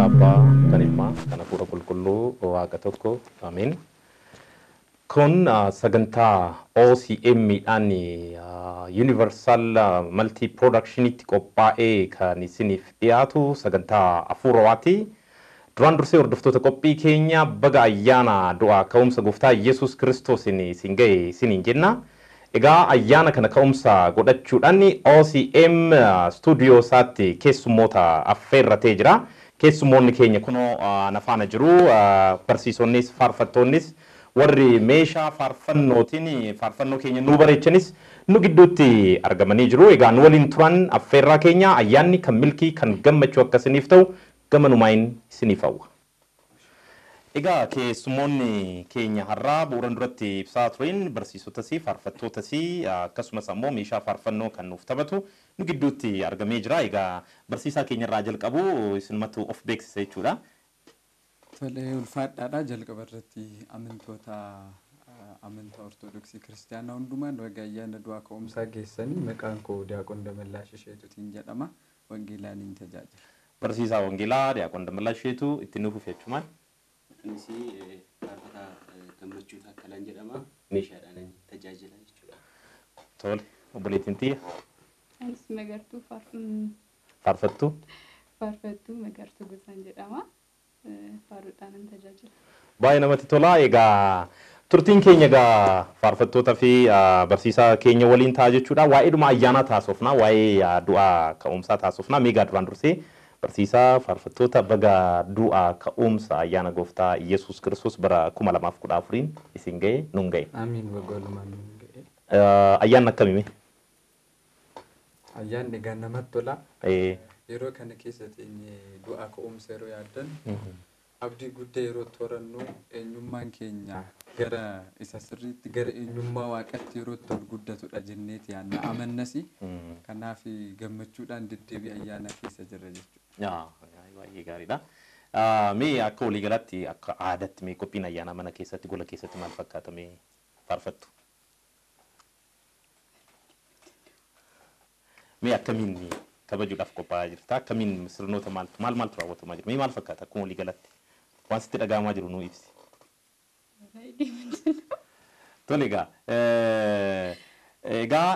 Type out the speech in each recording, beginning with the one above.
Abbaa, kan Ilmaa, kan Hafuura Qulqulluu, Waaqa tokko. Ameen. Kun sagantaa OCM dhaan Universal Multi Productionitti qophaa'ee kan isiniif dhiyaatu sagantaa hafuurawaati. Duraan dursee hordoftoota qophii keenya baga ayyaana du'aa ka'umsa gooftaa Yesuus Kiristoosiin isin ga'e isiniin jenna. Egaa ayyaana kana ka'umsa godhachuudhaan OCM stuudiyoo isaatti keessummoota affeerratee jira. Keessummoonni keenya kunoo na faana jiru. Barsiisonnis, faarfattoonnis, warri meeshaa faarfannootiin faarfannoo keenya nu bareechanis nu gidduutti argamanii jiru. Egaa nu waliin turan affeerraa keenya ayyaanni kan milkii kan gammachuu akka isiniif ta'u gamanumaan isiniif hawwa. Egaa keessummoonni keenya har'aa bu'uuran duratti ibsaa tureen barsiisotas, faarfattootas, akkasumas ammoo meeshaa faarfannoo kan nuuf taphatu nu gidduutti argamee jira. Egaa barsiisaa keenya irraa jalqabu isinumatu of beeksisa jechuudha. Tolee, ulfaadhaadha. Jalqaba irratti amantoota amantaa Ortodoksii Kiristaanaa hundumaan baga ayyaana du'aa ka'umsaa geessanii. Maqaan koo Diyaaqon Damallaash Isheetuutiin jedhama. Wangeelaan hin tajaajila. Barsiisaa Wangeelaa Diyaaqon Damallaash Isheetuu itti nuuf jechumaan. Anis faarfataa Gammachuu Taakkalaan jedhama. Meeshaadhaan tajaajila jechuudha. Tole, obboleettiin tiyya. Anis Magartuu Faarfattuu. Faarfattuu Magartuu Gosaan jedhama. Faaruudhaan tajaajila. Baay'ee namatti tola. Egaa turtiin keenya egaa faarfattoota fi barsiisaa keenya waliin ta'a jechuudha. Waa'ee dhuma ayyaanaa taasofna, waa'ee du'aa ka'umsaa taasofna. Meegaa duraan dursee barsiisaa, faarfattoota, baga du'aa ka'umsa ayyaana gooftaa Yesuus Kiristoos bara 2014 isin ga'e nun ga'e. Amiin, baga walumaan nun ga'e. Ayyaanni akkamii? Ayyaanni egaa namatti tola. Yeroo kana keessa teenyee du'aa ka'umsa yeroo yaaddan abdii guddaa yeroo torannu eenyummaan keenya gara isa sirriitti, gara eenyummaa waaqatti yeroo itti ol guddatudha jenneeti yaadna, amannasi. Kanaaf gammachuudhaan deddeebii ayyaana keessa jirra jechuudha. Baay'ee gaariidha. Mee akka waliigalaatti, akka aadaatti, mee qophiin ayyaanaa mana keessatti, gola keessatti maal fakkaata, mee faarfattu? Mee akkamiin kabajuudhaaf qophaa'aa jirta? Akkamiin sirnoota maaltu maal maaltu raawwatamaa jira? Mee maal fakkaata akkuma waliigalaatti? Waan sitti dhaga'amaa jiru nuu ibsi. Tole, egaa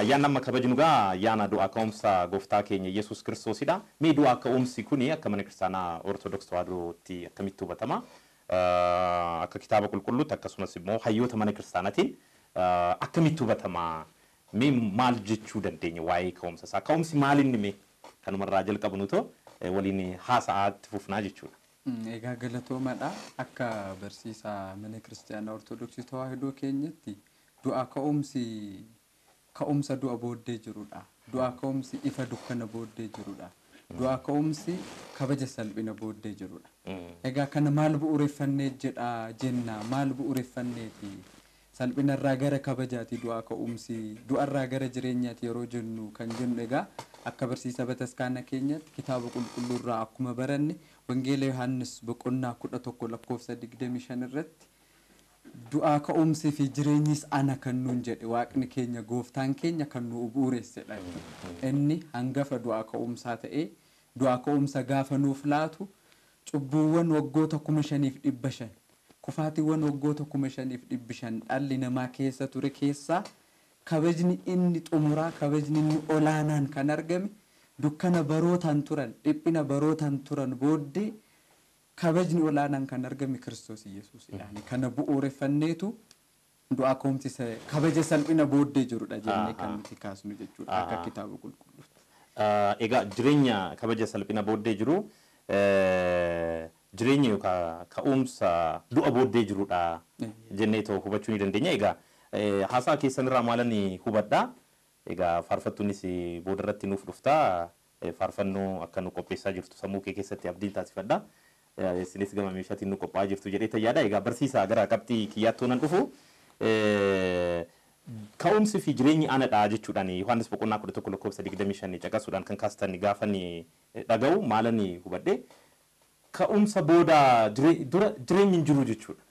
ayyaanni amma kabajnu egaa ayyaana du'aa ka'umsa gooftaa keenya Yesuus Kiristoosidha. Mee du'aa ka'umsi kuni akka mana kiristaanaa Ortodoks Tawaahidootti akkamitti hubatama? Akka kitaaba qulqulluutti akkasumas immoo hayyoota mana kiristaanaatiin akkamitti hubatama? Mee maal jechuu dandeenya waa'ee ka'umsa isaa? Ka'umsi maal inni, mee kanumarraa jalqabnu too waliin haasa'aatti fufnaa jechuudha. Egaa galatoomadha. Akka barsiisaa mana kiristaanaa Ortodoksii Tawaahidoo keenyatti du'aa ka'umsi ka'umsa du'a booddee jirudha. Du'aa ka'umsi ifa dukkana booddee jirudha. Du'aa ka'umsi kabaja salphina booddee jirudha. Egaa kana maal bu'uureffannee jedha jenna, maal bu'uureffanneeti? Salphinarraa gara kabajaati du'aa ka'umsi, du'arraa gara jireenyaati yeroo jennu kan jennu, egaa akka barsiisa bataskaana keenyatti kitaaba qulqulluurraa akkuma baranne Wangeela Yohaannis boqonnaa 11 lakkoofsa 25 irratti du'aa ka'umsii fi jireenyis ana kan nuun jedhe waaqni keenya, gooftaan keenya kan nu bu'uuressedha. Inni hangafa du'aa ka'umsaa ta'ee du'aa ka'umsa gaafa nuuf laatu cubbuuwwan waggoota 5500, kufaatiiwwan waggoota 5500 dhalli namaa keessa ture keessaa kabajni inni xumuraa, kabajni inni olaanaan kan argame dukkana barootaan turan, dhiphina barootaan turan booddee kabajni olaanaan kan argame Kiristoos Yesuusidhaan. Kana bu'uureffanneetu du'aa ka'umsi kabaja salphina booddee jirudha jennee kan nuti kaasnu jechuudha akka kitaaba qulqulluutti. Egaa jireenya kabaja salphina booddee jiru, jireenya yookaan ka'umsa du'a booddee jirudha jennee too hubachuu ni dandeenya. Egaa haasaa keessan irraa maalan hubadhaa? Egaa faarfattuunis boodarratti nuuf dhuftaa. Faarfannoo akka nu qopheessaa jirtu sammuu kee keessatti abdiin taasifadha. Isinis gama meeshaatiin nu qophaa'aa jirtu jedhee tayyaadha. Egaa barsiisaa, gara qabxii kiyyaatti nan dhufu. Ka'umsi fi jireenyi anadha jechuudhaan Yohaannis boqonnaa 11 lakkoofsa 25 caqasuudhaan kan kaastan gaafan dhaga'u maalan hubadhe? Ka'umsa booda dura jireenyi hin jiru jechuudha.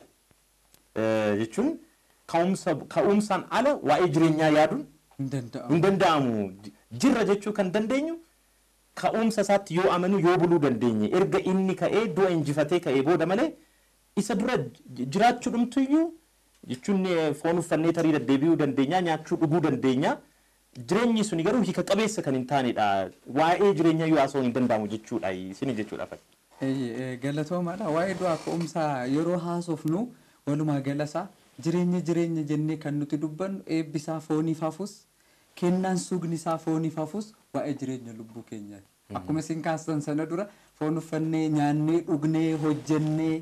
Jechuun ka'umsaan ala waa'ee jireenyaa yaaduun Hin danda'amu. Hin danda'amu. Jirra jechuu kan dandeenyu Ka'umsa isaatti yoo amanu yoo buluu dandeenye erga inni ka'ee du'a injifatee ka'ee booda malee isa dura jiraachuu dhumtuyyuu jechuun foon uffannee tarii deddeebi'uu dandeenya, nyaachuu dhuguu dandeenya. Jireenyi suni garuu hiika qabeessa kan hin taanedha. Waa'ee jireenya yoo haasa'uun hin danda'amu jechuudha isin jechuudha. Galatoomaadha. Waa'ee du'aa ka'umsaa yeroo haasofnu walumaa galasaa jireenya jireenya jennee kan nuti dubbannu eebbisaa fooniif hafus kennaan sugni isaa fooniif hafus waa'ee jireenya lubbuu keenyaati. Akkuma isin kaastan sana dura foon uffannee nyaannee dhugnee hojjennee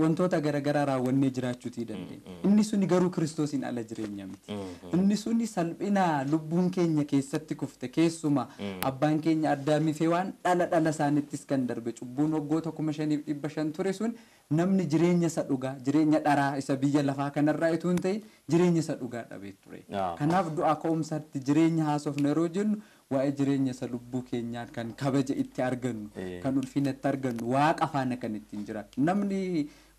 wantoota garaagaraa raawwannee jiraachuutii dandeenya. Inni suni garuu Kiristoosiin ala jireenya miti. Inni suni salphina lubbuun keenya keessatti kufte keessuma abbaan keenya Addaamii fi waan dhala dhala isaaniittis kan darbe cubbuun waggoota 5500 ture sun namni jireenya isa dhugaa jireenya dharaa isa biyya lafaa kanarraa itoo hin ta'in jireenya isa dhugaa dhabee ture. Kanaaf du'aa ka'umsaatti jireenya haasofna yeroo jennu waa'ee jireenya isa lubbuu keenyaan kan kabaja itti argannu kan ulfina itti argannu waaqa faana kan ittiin jiraatu. Namni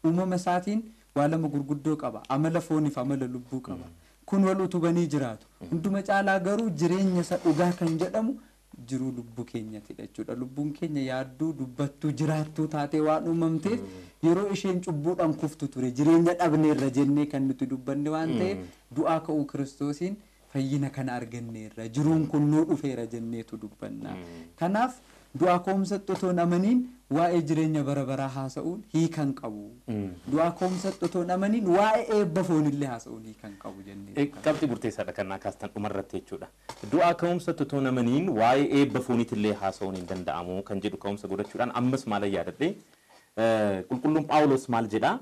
uumama isaatiin waa lama gurguddoo qaba. Amala fooniif amala lubbuu qaba. Kun wal utubanii jiraatu. Hunduma caalaa garuu jireenya isa dhugaa kan jedhamu jiruu lubbuu keenyatidha jechuudha. Lubbuun keenya yaadduu dubbattuu jiraattuu taatee waan uumamteef yeroo isheen cubbuudhaan kuftu ture jireenya dhabneerra jennee kan nuti dubbanne waan ta'eef du'aa ka'uu Kiristoosiin fayyina kana arganneerra jiruun kun nuu dhufeera jenneetu dubbanna. Kanaaf du'aa ka'umsatti otoo hin amaniin waa'ee jireenya bara baraa haasa'uun hiika hin qabu. Du'aa ka'umsatti otoo hin amaniin waa'ee eebba foonillee haasa'uun hiika hin qabu jennee. Qabxii murteessaadha kan naa kaastan dhumarratti jechuudha. Du'aa ka'umsatti otoo hin amaniin waa'ee eebba fooniitillee haasa'uun hin danda'amu kan jedhu ka'umsa godhachuudhaan ammas maal yaadadhe qulqulluun Phaawulos maal jedhaa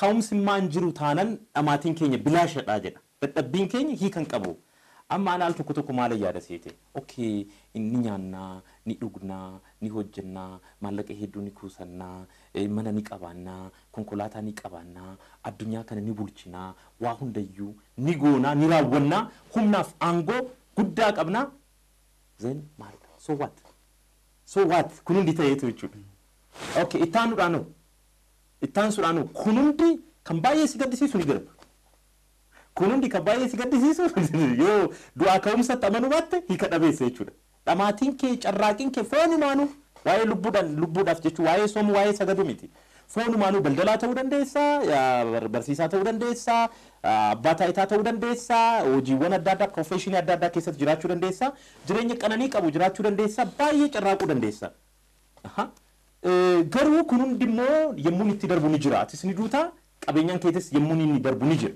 ka'umsi maan jiru taanan dhamaatiin keenya bilaashadhaa jedha. Dadhabbiin keenya hiika hin qabu. Amma ana al tokko tokko maal yaada seete? Okay, ni nyaannaa, ni dhugnaa, ni hojjennaa, maallaqa hedduu ni kuusannaa, mana ni qabaannaa, konkolaataa ni qabaannaa, addunyaa kana ni bulchinaa, waa hundayyuu ni goonaa, ni raawwannaa, humnaaf aangoo guddaa qabnaa. Then maal? So what? So what? Kun hundi ta'eetu jechuudha. Okay, ittaanuudhaanoo? Ittaansuudhaanoo kun hundi kan baay'ee si gaddisiisu ni darba. Kun hundi kan baay'ee si gaddisiisu yoo du'aa ka'umsatti amanuu baatte hiika dhabeessa jechuudha. Dhamaatiin kee carraaqiin kee foonumaanuu waa'ee lubbuudhaaf jechuun waa'ee soomuu waa'ee sagaduu miti. Foonumaanuu daldalaa ta'uu dandeessaa, barsiisaa ta'uu dandeessaa, abbaa taayitaa ta'uu dandeessaa, hojiiwwan adda addaa profeshinii adda addaa keessatti jiraachuu dandeessaa, jireenya qananii qabu jiraachuu dandeessaa, baay'ee carraaquu dandeessa. Garuu kun hundi immoo yemmuu itti darbu ni jira. Atis ni duutaa qabeenyaan keetis yemmuu inni darbu ni jira.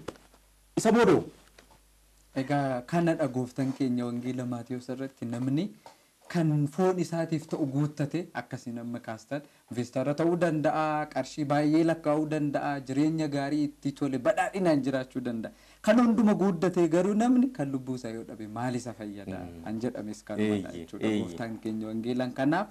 Isa booda'u. Egaa kanadha gooftaan keenya wangeela Maatiyuus irratti namni kan foon isaatiif ta'u guuttate akkasiin amma kaastan investara ta'uu danda'a, qarshii baay'ee lakkaa'uu danda'a, jireenya gaarii itti tole badhaadhinaan jiraachuu danda'a. Kan hunduma guuttate garuu namni kan lubbuu isaa yoo dhabe maal isa fayyada kan jedhames kanumadha jechuudha gooftaan keenya wangeelaan. Kanaaf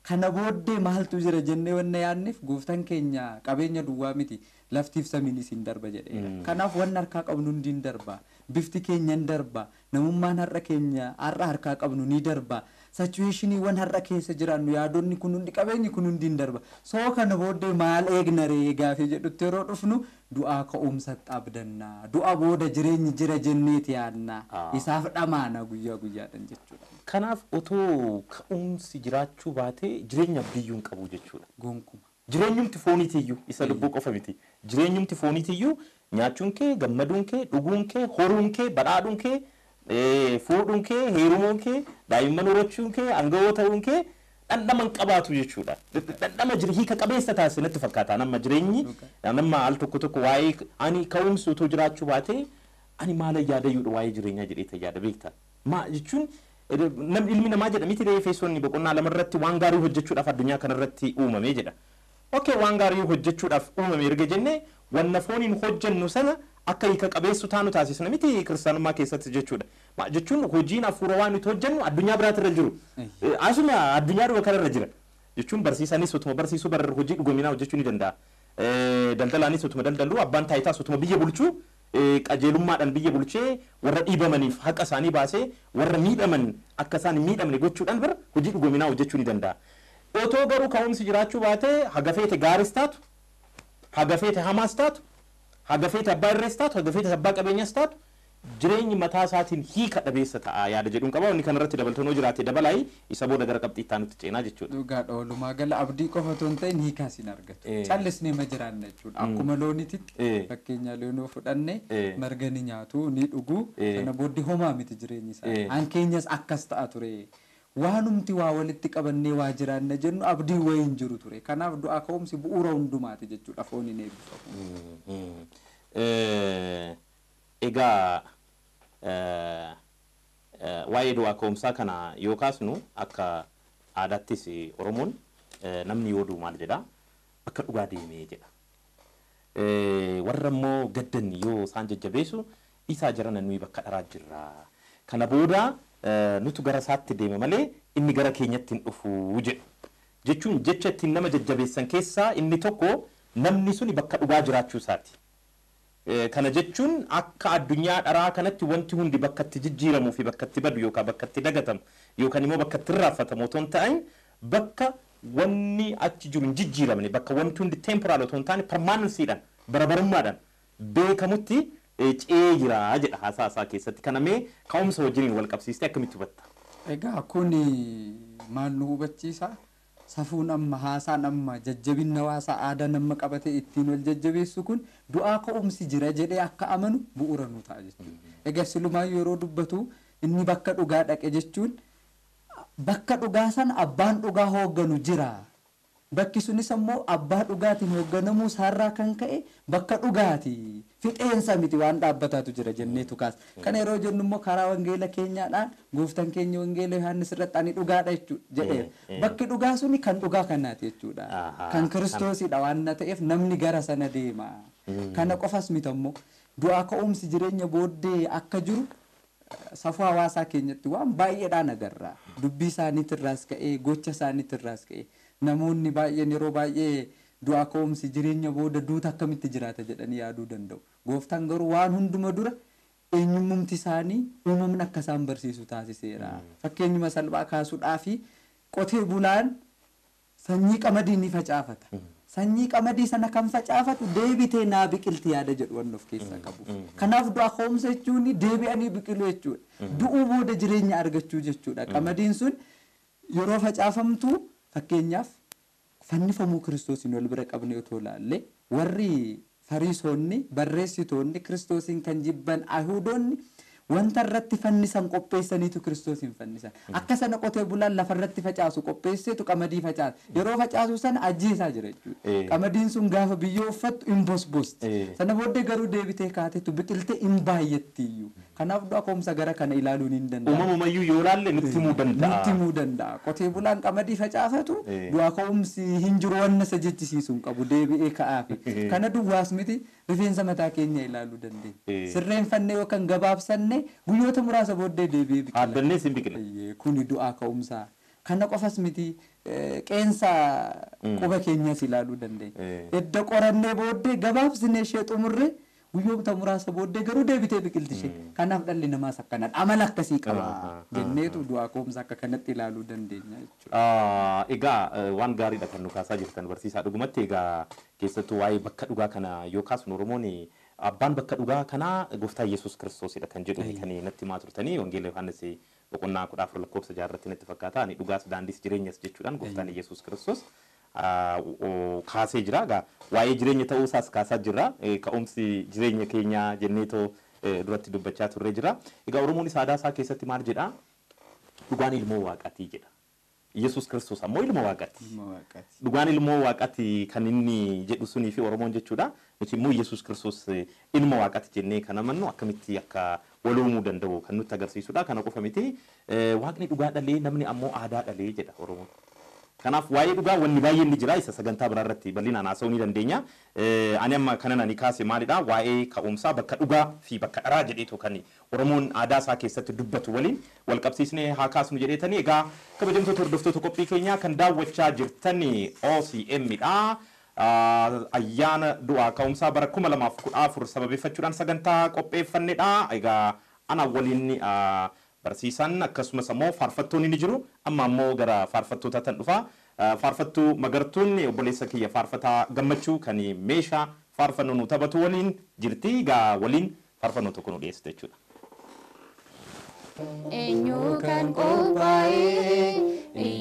kana booddee maaltu jira jennee wanna yaadneef gooftaan keenya qabeenya duwwaa miti laftiif samiinis hin darba jedheera. Kanaaf wanni harkaa qabnu hundi hin darba. Bifti keenya hin darba. Namummaan har'a keenya har'a harkaa qabnu ni darba. Situaashiniiwwan har'a keessa jiraannu yaadonni kun hundi qabeenyi kun hundi hin darba. Soo kana booddee maal eegna ree gaafii jedhutti yeroo dhufnu du'aa ka'umsatti abdannaa. Du'a booda jireenyi jira jenneeti yaadna. Isaaf dhamaana guyyaa guyyaadhaan jechuudha. Kanaaf otoo ka'umsi jiraachuu baatee jireenya abdiyyuu hin qabu jechuudha. Gonkuma. Jireenyumti fooniitiyyuu isa lubbuu qofa miti. Jireenyumti fooniitiyyuu nyaachuun kee, gammaduun kee, dhuguun kee, horuun kee, badhaadhuun kee, fuudhuun kee, heerumuun kee, daa'imman horachuun kee, aangawoo ta'uun kee dhandhama hin qabaatu jechuudha. Dhandhama jira hiika qabeessa taasise natti fakkaata. Nama jireenyi nama al tokko tokko waa'ee ani ka'umsi otoo jiraachuu baatee ani maala yaadayyuudha waa'ee jireenyaa jedhee yaada beekta. Maa jechuun namni ilmi namaa jedha miti Efesoonni boqonnaa 2 irratti waan gaarii hojjechuudhaaf addunyaa kanarratti uumame jedha. Okay, waan gaarii hojjechuudhaaf uumame erga jennee wanna fooniin hojjennu sana akka hiika qabeessu taanu taasisna miti kiristaanummaa keessatti jechuudha. Jechuun hojiin hafuura waan nuti hojjennu addunyaa biraatirra jiru. Asuma addunyaa dhuma kanarra jira. Jechuun barsiisaanis utuma barsiisuu barra hojii dhugominaa hojjechuu ni danda'a. Daldalaanis utuma daldaluu abbaan taayitaas utuma biyya bulchuu qajeelummaadhaan biyya bulchee warra dhiibamaniif haqa isaanii baasee warra miidhaman akka isaan hin miidhamne gochuudhaan bara hojii dhugominaa hojjechuu ni danda'a. Otoo garuu ka'umsi jiraachuu baatee haga feete gaaris taatu, haga feete hamaas taatu, haga feete abbaa irrees taatu, haga feete abbaa qabeenyaas taatu Jireenyi mataa isaatiin hiika dhabeessa ta'a yaada jedhuun qaba. Inni kanarratti dabaltanoo jiraate dabalaayi isa booda gara qabxii itti aanutti ceenaa jechuudha. Dhugaadha, walumaa gala abdii qofa otoo hin ta'in hiikaas hin argatu. Callisnee ma jiraanna jechuudha. Akkuma loonititti fakkeenya loonoo fudhanne marga ni nyaatu, ni dhugu, sana booddee homaa miti jireenyi isaanii. An keenyas akkas ta'a ture. Waanumti waa walitti qabannee waa jiraanna jennu abdii wayii hin jiru ture. Kanaaf du'aa ka'umsi bu'uura hundumaati jechuudha, foon hin eebbifamu. Egaa waa'ee du'aa ka'umsaa kana yoo kaasnu akka aadaattis Oromoon namni yoo du'u maal jedhaa? Bakka dhugaa deemee jedha. Warra immoo gaddan yoo isaan jajjabeessu isaa jiran nuyi bakka dharaa jirra. Kana booda nutu gara isaatti deema malee inni gara keenyatti hin dhufu jedhu. Jechuun jecha ittiin nama jajjabeessan keessaa inni tokko namni suni bakka dhugaa jiraachuu isaati. Kana jechuun akka addunyaa dharaa kanatti wanti hundi bakka itti jijjiiramuu fi bakka itti badu yookaan bakka itti dagatamu yookaan immoo bakka itti irraanfatamu otoo hin ta'in bakka wanni achi jiru hin jijjiiramne, bakka wanti hundi temporaal otoo hin taane permanensiidhaan barabarummaadhaan beekamutti ce'ee jira jedha haasaa isaa keessatti. Kana mee ka'umsa wajjiniin wal qabsiistee akkamitti hubatta? Egaa kun maal nu hubachiisa? Safuun amma haasaan amma jajjabinna hawaasaa aadaa nama qabatee ittiin wal jajjabeessu kun du'aa ka'umsi jira jedhee akka amanu bu'uura nu ta'a jechuudha. Egaa silumaayyuu yeroo dubbatu inni bakka dhugaa dhaqe jechuun bakka dhugaa sana abbaan dhugaa hoogganu jira. Bakki sunis ammoo abbaa dhugaatiin hoogganamuu isaarraa kan ka'e bakka dhugaati. Fixeensa miti, waan dhaabbataatu jira jenneetu kaasa. Kana yeroo jennu immoo karaa wangeela keenyaadhaan gooftaan keenya wangeela Yohaannis irratti ani dhugaadha jechuudha jedheera. Bakki dhugaa suni kan dhugaa kanaati jechuudha. Kan Kiristoosidha waan ta'eef namni gara sana deema. Kana qofas miti ammoo du'aa ka'umsi jireenya booddee akka jiru safuu hawaasaa keenyatti waan baay'eedhaan agarra. Dubbii isaaniitirraas ka'ee, gocha isaaniitirraas ka'ee namoonni baay'een yeroo baay'ee du'aa ka'umsi jireenya booda duuta akkamitti jiraata jedhanii yaaduu danda'u. Gooftaan garuu waan hunduma dura eenyummumti isaanii uumamni akka isaan barsiisu taasiseera. Fakkeenyuma salphaa kaasuudhaa fi qotee bulaan sanyii qamadii ni facaafata. Sanyii qamadii sana kan facaafatu deebitee naa biqilti yaada jedhu waan of keessaa qabu. Kanaaf du'aa ka'umsa jechuun deebi'anii biqiluu jechuudha. Du'uu booda jireenya argachuu jechuudha. Qamadiin sun yeroo facaafamtu fakkeenyaaf fannifamuu Kiristoosiin wal bira qabne otoo ilaalle warri Fariisonni barreessitoonni Kiristoosiin kan jibban Ayihudoonni wanta irratti fannisan qopheessaniitu Kiristoosiin fannisan. Akka sana qotee bulaan lafa irratti facaasu qopheesseetu qamadii facaasa. Yeroo facaasu sana ajjeesaa jira jechuudha. Qamadiin sun gaafa biyyoo uffattu hin bosbosti. Sana booddee garuu deebitee kaateetu biqiltee hin baay'attiyyuu. Kanaaf du'a ka'umsa gara kana ilaaluun hin danda'amu. Uumamumayyuu yoo ilaalle nutti himuu danda'a. Nutti himuu danda'a. Qotee bulaan qamadii facaafatu du'a ka'umsi hin jiru wanna isa jechisiisu hin qabu deebi'ee ka'aafi. Kana duwwaas miti rifeensa mataa keenya ilaaluu dandeenya. Sirreenfannee yookaan gabaabsanne guyyoota muraasa booddee deebi'ee biqila. Haaddannee sin biqila. Kuni du'aa ka'umsaa. Kana qofas miti qeensa quba keenyas ilaaluu dandeenya. Edda qorannee booddee gabaabsinee ishee xumurree guyyoota muraasa booddee garuu deebitee biqilti ishee. Kanaaf dhalli namaas akkanadha. Amala akkasii qaba jenneetu du'aa ka'umsa akka kanatti ilaaluu dandeenya jechuudha. Egaa waan gaariidha kan nu kaasaa jirtan barsiisaa dhugumatti. Egaa keessattuu waa'ee bakka dhugaa kana yoo kaasnu Oromoon abbaan bakka dhugaa kanaa gooftaa Yesuus Kiristoosidha kan jedhu kan natti himaa turtanii wangeela Yohaannis boqonnaa 14 lakkoofsa 6 irratti natti fakkaata. Ani dhugaas daandiis jireenyas jechuudhaan gooftaan Yesuus Kiristoos kaasee jira. Egaa waa'ee jireenya ta'uu isaas kaasaa jirra. Ka'umsi jireenya keenyaa jenneetoo duratti dubbachaa turre jira. Egaa Oromoonis aadaa isaa keessatti maal jedhaa? Dhugaan ilmoo waaqatii jedha. Yesuus Kiristoos ammoo ilma waaqati. Dhugaan ilmoo waaqati kan inni jedhu sunii fi Oromoon jechuudha. Nuti immoo Yesuus Kiristoos ilma waaqati jennee kan amannu akkamitti akka waloomuu danda'u kan nutti agarsiisudha. Kana qofa miti waaqni dhugaa dhalee namni ammoo aadaa dhalee jedha Oromoon. Kanaaf waa'ee dhugaa wanni baay'een ni jira isa sagantaa biraa irratti bal'inaan haasa'uu ni dandeenya. Ani amma kanan ani kaase maalidha waa'ee ka'umsaa bakka dhugaa fi bakka dharaa jedheetu kan Oromoon aadaa isaa keessatti dubbatu waliin wal qabsiisnee haa kaasnu jedheetanii. Egaa kabajamtoota hordoftoota qophii keenyaa kan daawwachaa jirtan OCM dha. Ayyaana du'aa ka'umsaa bara 2014 sababeeffachuudhaan sagantaa qopheeffannedha. Egaa ana waliin barsiisan akkasumas ammoo faarfattoonni ni jiru. Amma ammoo gara faarfattootaatti dhufa. Faarfattuu Magartuun obboleessa kiyya faarfataa Gammachuu kan meeshaa faarfannoo nu taphatu waliin jirti. Egaa waliin faarfannoo tokko nu dhiyeessite jechuudha. Eenyu kan qophaa'e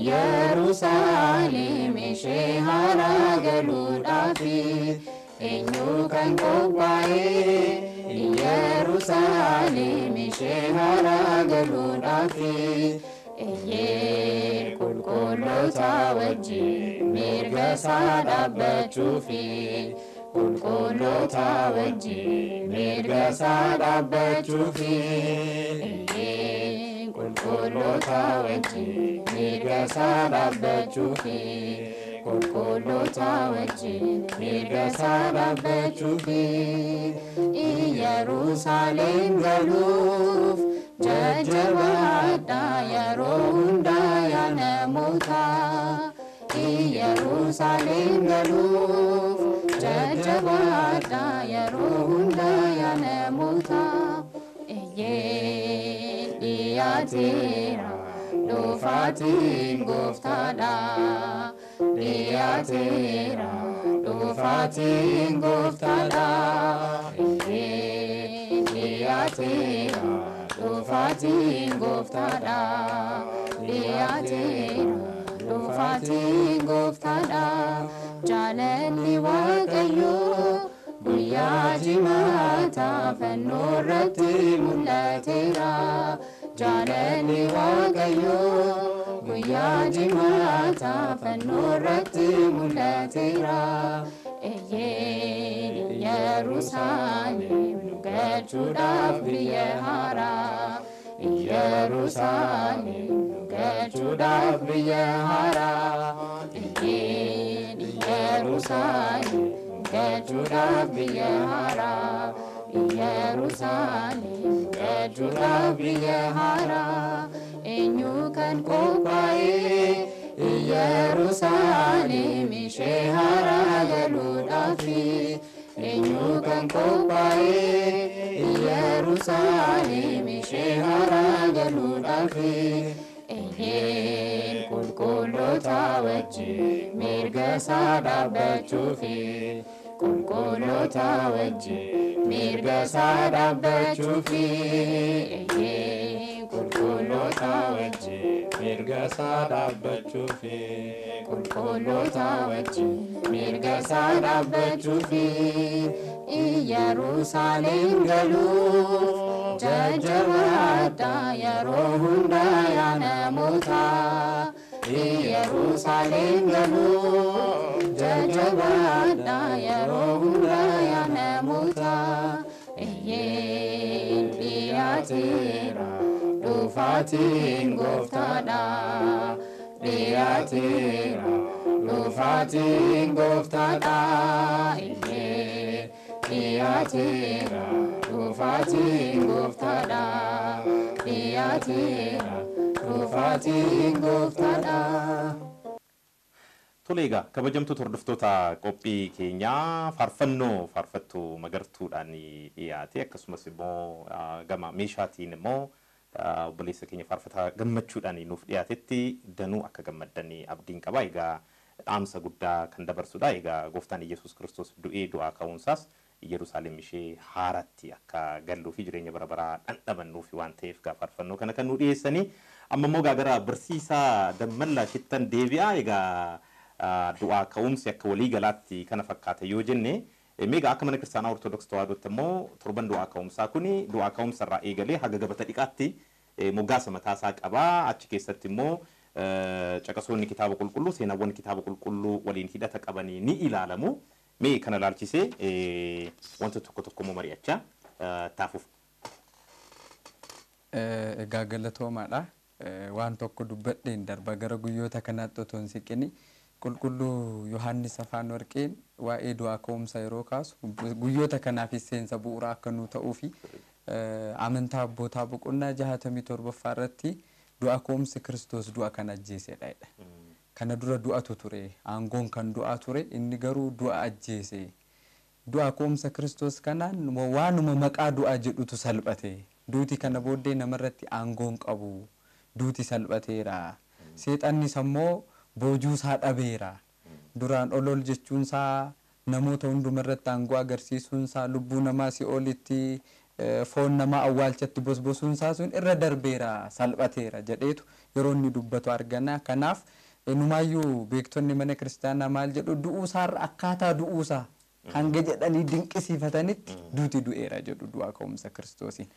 Yerusaalem ishee haaraa galuudhaaf? Eenyu kan qophaa'e Yerusaalem ishee haaraa galuudhaaf? Eeyyee, qulqulloota wajjin mirga isaa dhaabbachuufi, qulqulloota wajjin mirga isaa dhaabbachuufi. Eeyyee, qulqulloota wajjin mirga isaa dhaabbachuufi, qulqulloota wajjin mirga isaa dhaabbachuufi. Yerusaalem galuuf jajjabaadhaa yeroo hundaa yaa namoota. Yerusaalem galuuf jajjabaadhaa yeroo hundaa yaa namoota. Eeyyee, dhiyaateera dhufaatiin gooftaadha. Dhiyaateera dhufaatiin gooftaadha. Eeyyee, dhiyaateera dhufaatiin gooftaadha. Dhiyaateera dhufaatiin gooftaadha. Jaalalli Waaqayyoo guyyaa jimaataa fannoo irratti mul'ateera. Jaalalli Waaqayyoo guyyaa jimaataa fannoo irratti mul'ateera. Eeyyee, Yerusaalem nu galchuudhaaf biyya haaraa. Yerusaalem nu galchuudhaaf biyya haaraa. Eeyyee, Yerusaalem nu galchuudhaaf biyya haaraa. Yerusaalem nu galchuudhaaf biyya haaraa. Eenyu kan qophaa'e Yerusaalem ishee haaraa galuudhaaf? Eenyu kan qophaa'e Yerusaalem ishee haaraa galuudhaaf? Eeyyee, qulqulloota wajjin mirga isaa dhaabbachuufi, qulqulloota wajjin mirga isaa dhaabbachuufi. Eeyyee, qulqulloota wajjin mirga isaa dhaabbachuufi, qulqulloota wajjin mirga isaa dhaabbachuufi. Yerusaalem galuuf jajjabaadhaa yeroo hundaa yaa namoota. Yerusaalem galuuf jajjabaadhaa yeroo hundaa yaa namoota. Eeyyee, dhiyaateera dhufaatiin gooftaadha. Dhiyaateera dhufaatiin gooftaadha. Eeyyee, dhiyaateera dhufaatiin gooftaadha. Dhiyaateera dhufaatiin gooftaadha. Tole egaa, kabajamtoota hordoftoota qophii keenyaa, faarfannoo faarfattuu Magartuudhaan dhiyaate, akkasumas immoo gama meeshaatiin immoo obboleessa keenya faarfataa Gammachuudhaan nuuf dhiyaatetti danuu akka gammaddanii abdiin qaba. Egaa dhaamsa guddaa kan dabarsudha. Egaa gooftaan Iyyasuus Kiristoos du'ee du'aa ka'uunsaas Yerusaalem ishee haaratti akka galluu fi jireenya bara baraa dhandhamannuuf waan ta'eef gaa faarfannoo kana kan nu dhiyeessanii. Amma immoo gaa gara barsiisaa Dammallaa Shittan deebi'aa. Egaa du'aa ka'umsi akka walii galaatti kana fakkaata yoo jenne, meegaa akka mana kiristaanaa Ortodoksii Tawaahidootti immoo torban du'aa ka'umsaa kuni du'aa ka'umsa irraa eegalee haga gabata dhiqaatti moggaasa mataasaa qabaa. Achi keessatti immoo caqasoonni kitaaba qulqulluu, seenaawwan kitaaba qulqulluu waliin hidhata qabanii ni ilaalamu. Mee kana ilaalchisee wanta tokko tokko immoo mari'achaa taafuuf. Egaa galatoomaadha. Waan tokko dubbadheen darba. Gara guyyoota kanaatti otoo hin siqini, qulqulluu Yohaannis Afaan Warqeen waa'ee du'aa ka'umsa yeroo kaasu, guyyoota kanaafis seensa bu'uuraa akka nuu ta'uu fi, amantaa abbootaa boqonnaa 67ffaa irratti du'a ka'umsi Kiristoos du'a kan ajjeesedha jedha. Kana dura du'atu ture, aangoon kan du'aa ture, inni garuu du'a ajjeese. Du'a ka'umsa Kiristoos kanaan waanuma maqaa du'aa jedhutu salphate. Duuti kana booddee namarratti aangoon qabu. Duuti salphateera. Seexannis ammoo boojuu isaa dhabeera. Duraan olol jechuunsaa, namoota hundumarratti aangoo agarsiisuunsaa, lubbuu namaa si'oolitti Foon namaa awwaalchatti bosbosuun isaa sun irra darbeera, salphateera jedheetu yeroo inni dubbatu argana. Kanaaf numaayyuu beektonni mana kiristaanaa maal jedhu, du'uusaarra akkaataa du'uusaa hanga jedhanii dinqisiifatanitti duuti du'eera jedhu du'aa ka'umsa Kiristoosiin.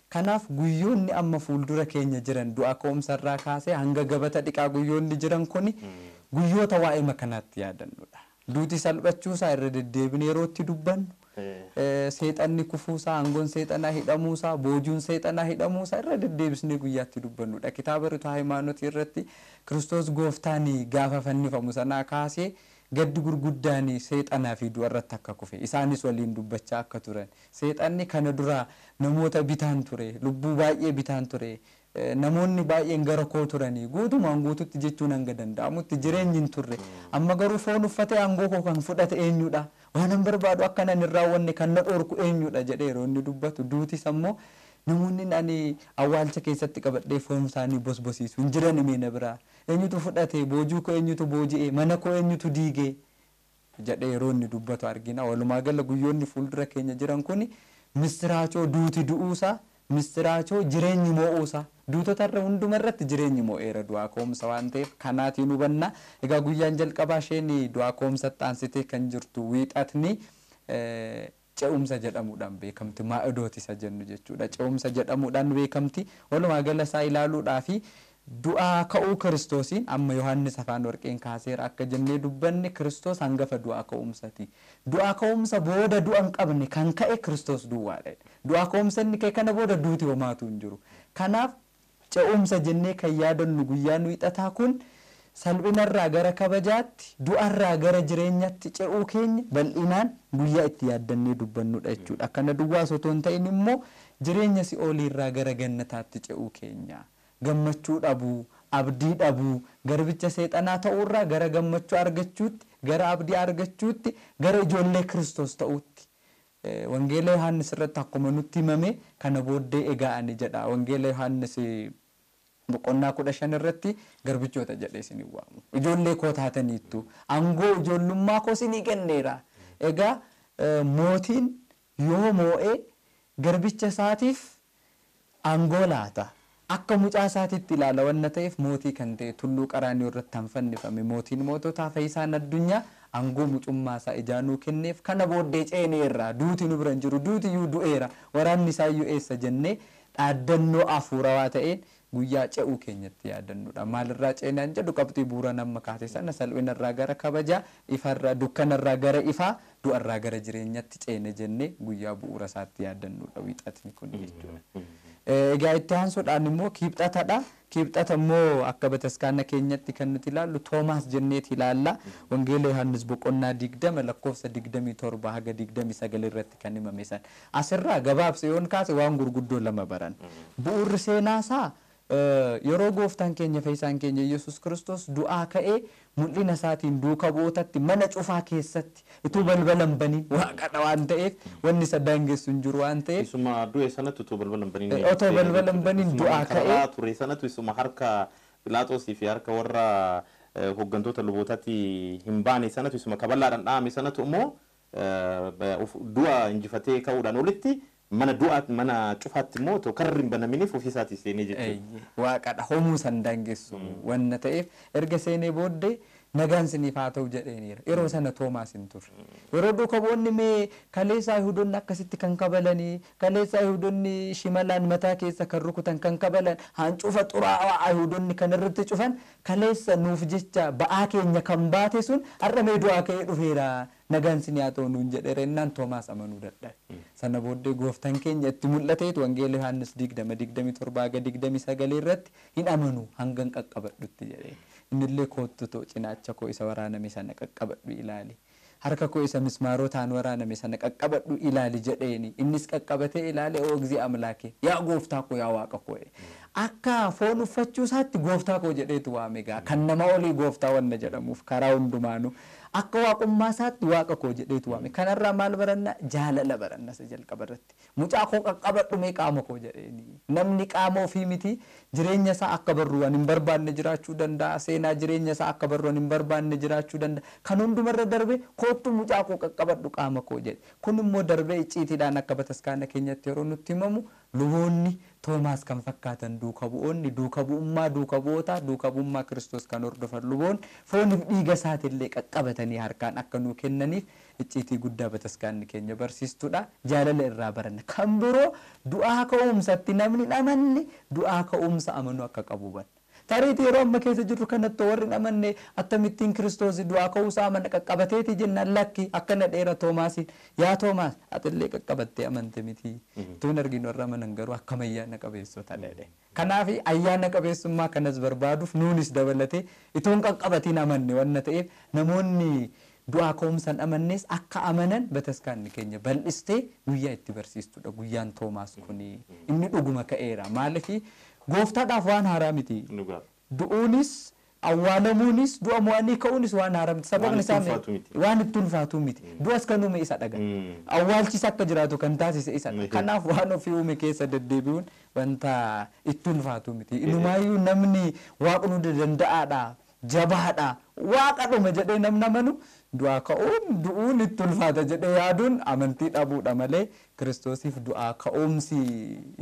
Kanaaf guyyoonni amma fuuldura keenya jiran du'aa ka'umsarraa kaasee hanga gabata dhiqaa guyyoonni jiran kuni guyyoota waa'ee makanaatti yaadannudha. Duuti salphachuusaa irra deddeebine yeroo itti dubbannu, seexanni kufuusaa, aangoon seexanaa hidhamuusaa, boojuun seexanaa hidhamuusaa irra deddeebisnee guyyaatti dubbannudha. Kitaaba Rituu Hayimaanotii irratti Kiristoos gooftaan gaafa fannifamu sanaa kaasee gaddi gurguddaan seexanaa fi du'a irratti akka kufe, isaanis waliin dubbachaa akka turan, seexanni kana dura namoota bitaan ture, lubbuu baay'ee bitaan ture, namoonni baay'een gara koo turanii guutumaan guututti jechuun hanga danda'amutti jireenyi hin turre, amma garuu foon uffatee aangoo koo kan fudhate eenyudha, waan an barbaadu akka nan hin raawwanne kan na dhorku eenyudha jedhee yeroo inni dubbatu, duutis ammoo namoonni ani awwaalcha keessatti qabadhee foon isaanii bosbosiisu hin jiran mee na biraa, eenyutu fudhate boojuu koo, eenyutu booji'e mana koo, eenyutu diige jedhee yeroo inni dubbatu argina. Walumaa gala guyyoonni fuuldura keenya jiran kuni mistiraachoo duuti du'uusaa, mistiraachoo jireenyi moo'uusaa, duutotarra hunduma irratti jireenyi moo'eera du'aa ka'umsa waan ta'eef kanaatiin hubanna. Egaa guyyaan jalqabaa isheen du'aa ka'umsatti aansitee kan jirtu wiixatni ce'umsa jedhamuudhaan beekamti. Maa'idooti isa jennu jechuudha. Ce'umsa jedhamuudhaan beekamti. Walumaa gala isaa ilaaluudhaa fi du'aa ka'uu Kiristoosiin amma Yohaannis afaan warqeen kaaseera akka jennee dubbanne, Kiristoos hangafa du'aa ka'umsati. Du'aa ka'umsa booda du'a hin qabne kan ka'e Kiristoos duwwaadha. Du'aa ka'umsa inni ka'e kana booda duuti homaatu hin jiru. Kanaaf ce'umsa jennee kan yaadannu guyyaan wiixataa kun salphinarraa gara kabajaatti, du'arraa gara jireenyaatti ce'uu keenya bal'inaan guyyaa itti yaaddannee dubbannudha jechuudha. Akkana duwwaas otoo hin ta'in immoo jireenya si'ooliirraa gara gannataatti ce'uu keenya. Gammachuu dhabuu, abdii dhabuu, garbicha seexanaa ta'uurraa gara gammachuu argachuutti, gara abdii argachuutti, gara ijoollee Kiristoos ta'uutti. Wangeela Yohaannis irratti akkuma nutti himame kana booddee egaa ani jedha. Wangeela Yohaannis boqonnaa 15 irratti garbichoota jedhee isin waamu. Ijoollee koo taataniittu, aangoo ijoollummaa koo isinii kenneera. Egaa mootiin yoo moo'ee garbicha isaatiif aangoo laata. Akka mucaa isaatiitti ilaala wanna ta'eef mootii kan ta'e tulluu Qaraanioo irratti kan fannifame mootiin moototaa fayyisaan addunyaa aangoo mucummaa isaa ijaanuu kenneef kana booddee ceeneerra, duuti nu bira hin jiru, duuti iyyuu du'eera, waraanni isaa iyyuu eessa jennee dhaaddannoo hafuurawaa ta'een guyyaa ce'uu keenyatti yaadannudha. Maalirraa ceenaan jedhu qabxii bu'uura nama kaase sana salphinarraa gara kabajaa, ifarraa dukkanarraa gara ifaa, du'arraa gara jireenyatti ceene jennee guyyaa bu'uura isaatti yaadannudha wiixatni kun jechuudha. Egaa itti aansuudhaan immoo kiibxatadha. Kiibxata immoo akka bataskaana keenyatti kan nuti ilaallu Toomaas jenneeti ilaalla. Wangeela Yohaannis boqonnaa 20 lakkoofsa 27 haga 29 irratti kan himame san. Asirraa gabaabsa yoon kaase waan gurguddoo lama baran. Bu'uurri seenaasaa yeroo gooftaan keenya fayyisaan keenya Yesuus Kiristoos du'aa ka'ee mul'ina isaatiin duuka bu'ootatti mana cufaa keessatti utuu balbala hin baniin waaqadha waan ta'eef wanni isa daangessu hin jiru waan ta'eef. Isuma du'e sanatti utuu balbala hin baniin. Otoo balbala hin baniin du'aa ka'ee. Ture sanatu isuma harka Phiilaaxoosii fi harka warra hooggantoota lubootaatti hin baane sanatu isuma kaballaadhaan dhahame sanatu immoo du'a injifatee ka'uudhaan olitti mana du'aa mana cufaatti immoo otoo karri hin banaminiif ofii isaatii seenee jechuudha. Waaqadha homuu san daangessu wanna ta'eef erga seenee booddee nagaan siniif haa ta'u jedheeniira. Yeroo sana Toomaas hin turre. Yeroo duuka bu'oonni mee kaleessa Yihudoonni akkasitti kan kabalanii, kaleessa Yihudoonni shimalaan mataa keessa kan rukutan kan kabalan, hancufa xuraawaa Yihudoonni kan irratti cufan, kaleessa nuuf jecha ba'aa keenya kan baate sun har'a mee du'aa ka'ee dhufeera nagaan sinii haa ta'u nuun jedheera innaan Toomaas amanuu dadhabe. Sana booddee gooftaan keenya itti mul'ateetu Wangeela Yohaannis 20 27 haga 29 irratti hin amanu hangan qaqqabadhutti jedhee. Innillee koottu ta'u cinaacha koo isa waraaname sana qaqqabadhu ilaali. Harka koo isa mismaarotaan waraaname sana qaqqabadhu ilaali jedheeni. Innis qaqqabatee ilaale oo egzii amlaake yaa gooftaa koo yaa waaqa koo. Akka foon uffachuu isaatti gooftaa koo jedheetu waame egaa kan nama olii gooftaa wanna jedhamuuf karaa hundumaanuu. Akka waaqummaa isaatti waaqa koo jedheetu waame. Kanarraa maal baranna? Jaalala baranna isa jalqaba irratti. Mucaa koo qaqqabadhu mee qaama koo jedheeni. Namni qaama ofii miti jireenya isaa akka barru waan hin barbaanne jiraachuu danda'a. Seenaa jireenya isaa akka barru waan hin barbaanne jiraachuu danda'a. Kan hundumarra darbe koottu mucaa koo qaqqabadhu qaama koo jedhe. Kun immoo darbee icciitiidhaan akka bataskaana keenyatti yeroo nutti himamu luboonni Toomaas kan fakkaatan duuka bu'oonni duuka bu'ummaa duuka bu'ootaa duuka bu'ummaa Kiristoos kan hordofan luboonni fooniif dhiiga isaatillee qaqqabatanii harkaan akka nuu kennaniif icciitii guddaa bataskaanni keenya barsiistuudha. Jaalala irraa baranna. Kan biroo du'aa ka'umsatti namni amanne du'aa ka'umsa amanuu akka qabu hubanna. Tariitii yeroo amma keessa jirru kanatti warri hin amanne akkamittiin Kiristoos du'aa ka'uusaa amana qaqqabateeti jennaan lakki akkana dheera Toomaasiin yaa Toomaas atillee qaqqabattee amante miti. Tuun arginu warra amanan garuu akkam ayyaana qabeessota dheedhe. Kanaaf ayyaana qabeessummaa kanas barbaaduuf nuunis dabalatee ituun qaqqabatiin amanne wanna ta'eef namoonni du'aa ka'umsaan amannes akka amanan bataskaanni keenya bal'istee guyyaa itti barsiistudha guyyaan Toomaas kuni inni dhuguma ka'eera maaliif gooftaadhaaf waan haaraa miti. Du'uunis awwaalamuunis du'a mo'anii ka'uunis waan haaraa miti. Sababni isaa waan itti ulfaatu miti. Du'as kan uume isa dhaga. Awwaalchis akka jiraatu kan taasise isa. Kanaaf waan ofii uume keessa deddeebi'uun wanta itti ulfaatu miti. Inumaayyuu namni waaqnu danda'aadha jabaadha waaqa dhuma jedhee namni amanu du'aa ka'uun du'uun itti ulfaata jedhee yaaduun amantii dhabuudha malee Kiristoosiif du'aa ka'umsi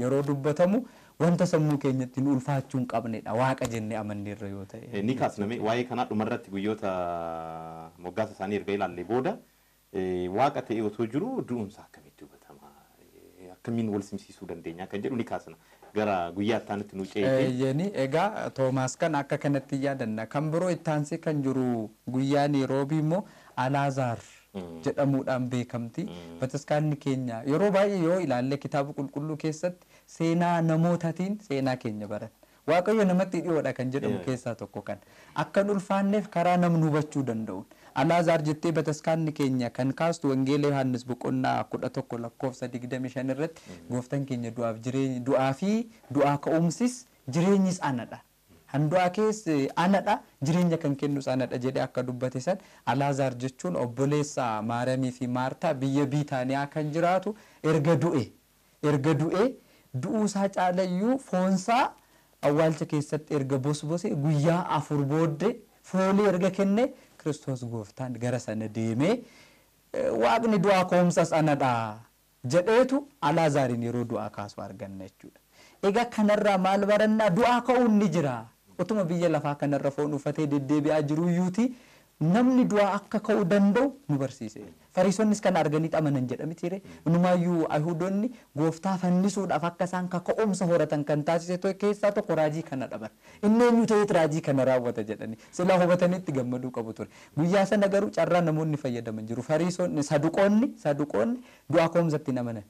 yeroo dubbatamu wanta sammuu keenyatti nu ulfaachuu hin qabnedha waaqa jennee amanneerra yoo ta'e. Ni kaasname waa'ee kanaa dhumarratti guyyoota moggaasa isaanii erga ilaallee booda waaqa ta'e otoo jiru du'umsa akkamitti hubatama akkamiin wal simsiisuu dandeenya kan jedhu ni kaasna gara guyyaa ittaanitti nu ce'ee. Yeni egaa Toomaas kan akka kanatti yaadanna kan biroo ittaansee kan jiru guyyaan roobii immoo Alaazaar jedhamuudhaan beekamti. Bataskaanni keenya yeroo baay'ee yoo ilaalle kitaaba qulqulluu keessatti seenaa namootaatiin seenaa keenya baran. Waaqayyo namatti dhiyoodha kan jedhamu keessaa tokko kan. Akka hin ulfaanneef karaa namni hubachuu danda'uun. Alaazaar jettee bataskaanni keenya kan kaastu Wangeela Yohaannis boqonnaa 11 lakkoofsa 25 irratti gooftaan keenya du'aaf jireenya du'aa fi du'aa ka'umsis jireenyis anadha. Handu'aa keessa anadha jireenya kan kennus anadha jedhee akka dubbate san Alaazaar jechuun obboleessa Maaramii fi Maartaa biyya Biitaaniyaa kan jiraatu erga du'e du'uusaa caalayyuu foonsaa awwaalcha keessatti erga bosbose guyyaa 4 booddee foolii erga kenne Kiristoos gooftaan gara sana deemee waaqni du'aa ka'umsas anadha jedheetu Alaazaariin yeroo du'aa kaasu arganna jechuudha. Egaa kanarraa maal barannaa du'aa ka'uun ni jira. Utuma biyya lafaa kanarra foon uffatee deddeebi'aa jiruyyuuti namni du'aa akka ka'uu danda'u nu barsiise. Fariisonnis kana arganii amanan jedhamitiire. Inumaayyuu Ayihudoonni gooftaa fannisuudhaaf akka isaan kaka'umsa horatan kan taasise keessaa tokko raajii kana dhaban. Inni eenyu ta'eet raajii kana raawwata jedhani. Silaa hubatanitti gammaduu qabu ture. Guyyaa sana garuu carraa namoonni fayyadaman jiru. Fariisonni saduqoonni du'aa ka'umsatti hin amanan.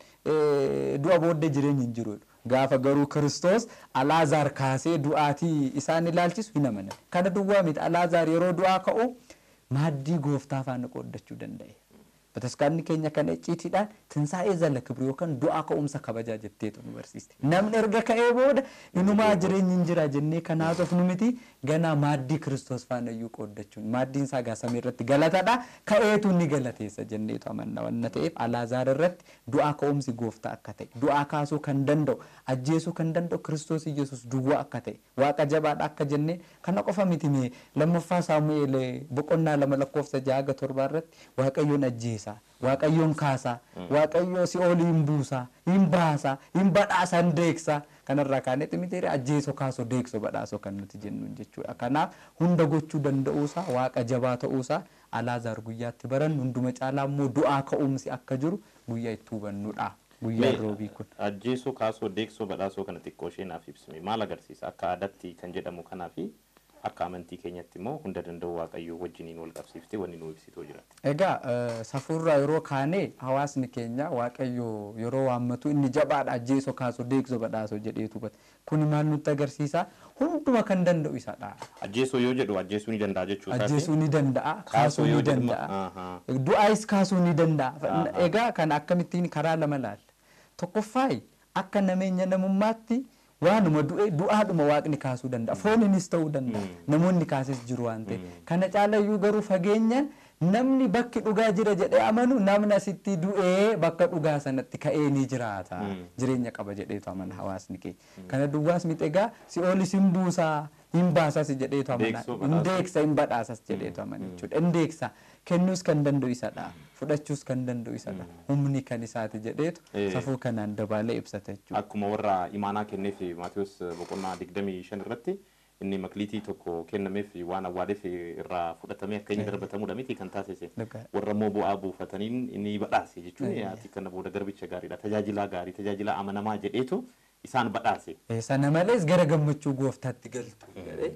Du'a booddee jireenyi hin jiru. Gaafa garuu Kiristoos Alaazaar kaasee du'aatii isaan ilaalchisu hin amanan. Kana duwwaa miti Alaazaar yeroo du'aa ka'u maaddii gooftaa faana qooddachuu danda'e. Bataskaanni keenya kana icciitiidhaan tinsaa'ee zala kibri yookaan du'aa ka'umsa kabajaa jetteetu nu barsiiste. Namni erga ka'ee booda inumaa jireenyi hin jira jennee kan haasofnu miti ganaa maaddii Kiristoos faana iyyuu qooddachuun maaddiin isaa samii irratti galatadha ka'eetu ni galateessa jenneetu amanna wanna ta'eef Alaazaar irratti du'aa ka'umsi gooftaa akka ta'e du'aa kaasuu kan danda'u ajjeesuu kan danda'u Kiristoos Iyyasuus duwwaa akka ta'e waaqa jabaadha akka jennee kana qofa miti mee lammaffaa Saamu'eel boqonnaa 2 lakkoofsa 6-7 irratti Waaqayyoon ajjeesa Waaqayyoon kaasa Waaqayyo si'oolii hin buusa hin baasa hin badhaasa hin deeksa kanarraa kaanetti miti ajjeesoo kaasoo deeksoo badhaasoo kan nuti jennuun jechuudha. Kanaaf hunda gochuu danda'uusaa waaqa jabaa ta'uusaa Alaazaar guyyaatti barannu hunduma caalaa immoo du'aa ka'umsi akka jiru guyyaa itti hubannudha. Guyyaan roobii kun. Ajjeesoo kaasoo deeksoo badhaasoo kana xiqqoo ishee naaf ibsime maal agarsiisa akka aadaatti kan jedhamu kanaa fi akka amantii keenyatti immoo hunda danda'u Waaqayyoo wajjiniin wal qabsiiftee wanni nu ibsitoo jiraate. Egaa safuurraa yeroo kaanee hawaasni keenya Waaqayyoo yeroo waammatu inni jabaadha ajjeesoo kaasoo deeksoo badhaasoo jedheetu hubata. Kun maal nutti agarsiisa? Hunduma kan danda'u isadha. Ajjeesoo yoo jedhu ajjeesuu ni danda'a jechuu isaati. Ajjeesuu ni danda'a, kaasuu ni danda'a. Du'aayis kaasuu ni danda'a. Egaa kan akkamittiin karaa lama laalla. Tokkoffaayi akka nameenya namummaatti waanuma du'e du'aadhuma waaqni kaasuu danda'a. Fooninis ta'uu danda'a. Namoonni kaases jiru waan ta'eef. Kana caalayyuu garuu fageenyaan Namni bakki dhugaa jira jedhee amanu namni asitti du'ee bakka dhugaa sanatti ka'ee ni jiraata. Jireenya qaba jedheetu amana hawaasni keenya. Kana duwwaas miti egaa si'oolis hin buusaa hin baasas jedheetu amana. Hin deeksa hin badhaasas jedheetu amana jechuudha. Hin deeksa kennuus kan danda'u isadha. Fudhachuus kan danda'u isadha. Humni kan isaati jedheetu safuu kanaan dabaalee ibsata jechuudha. Akkuma warra imaanaa kenneef Maatiyus boqonnaa 25 irratti inni makliitii tokko kennameef waan awwaaleef irraa fudhatamee akka inni darbatamudha miti kan taasise. Warra immoo bu'aa buufataniin inni badhaase jechuun ati kana booda garbicha gaariidha tajaajilaa gaarii tajaajilaa amanamaa jedheetu isaan badhaase. Sana malees gara gammachuu gooftaatti galtu jedhee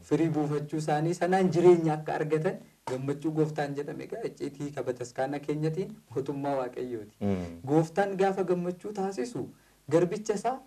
firii buufachuu isaanii sanaan jireenya akka argatan gammachuu gooftaan jedhame egaa icciitii bataskaana keenyatiin mootummaa waaqayyooti. Gooftaan gaafa gammachuu taasisu garbicha isaa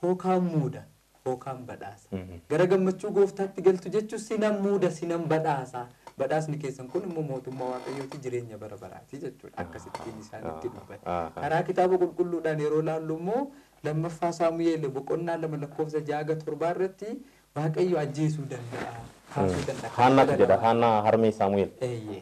hookaan muuda. Hookaan badhaasa. Gara gammachuu gooftaatti galtu jechuun sinan muuda sinan badhaasa. Badhaasni keessan kun immoo mootummaa waaqayyooti jireenya bara baraati jechuudha. Akkasittiin isaan itti dubbate. Karaa kitaaba qulqulluudhaan yeroo laallu immoo lammaffaa Saamu'eel boqonnaa 2 lakkoofsa 6-7 irratti waaqayyo ajjeesuu danda'a. Kaasuu danda'a. Haannaatu jedha. Haannaa harmee Saamu'eel.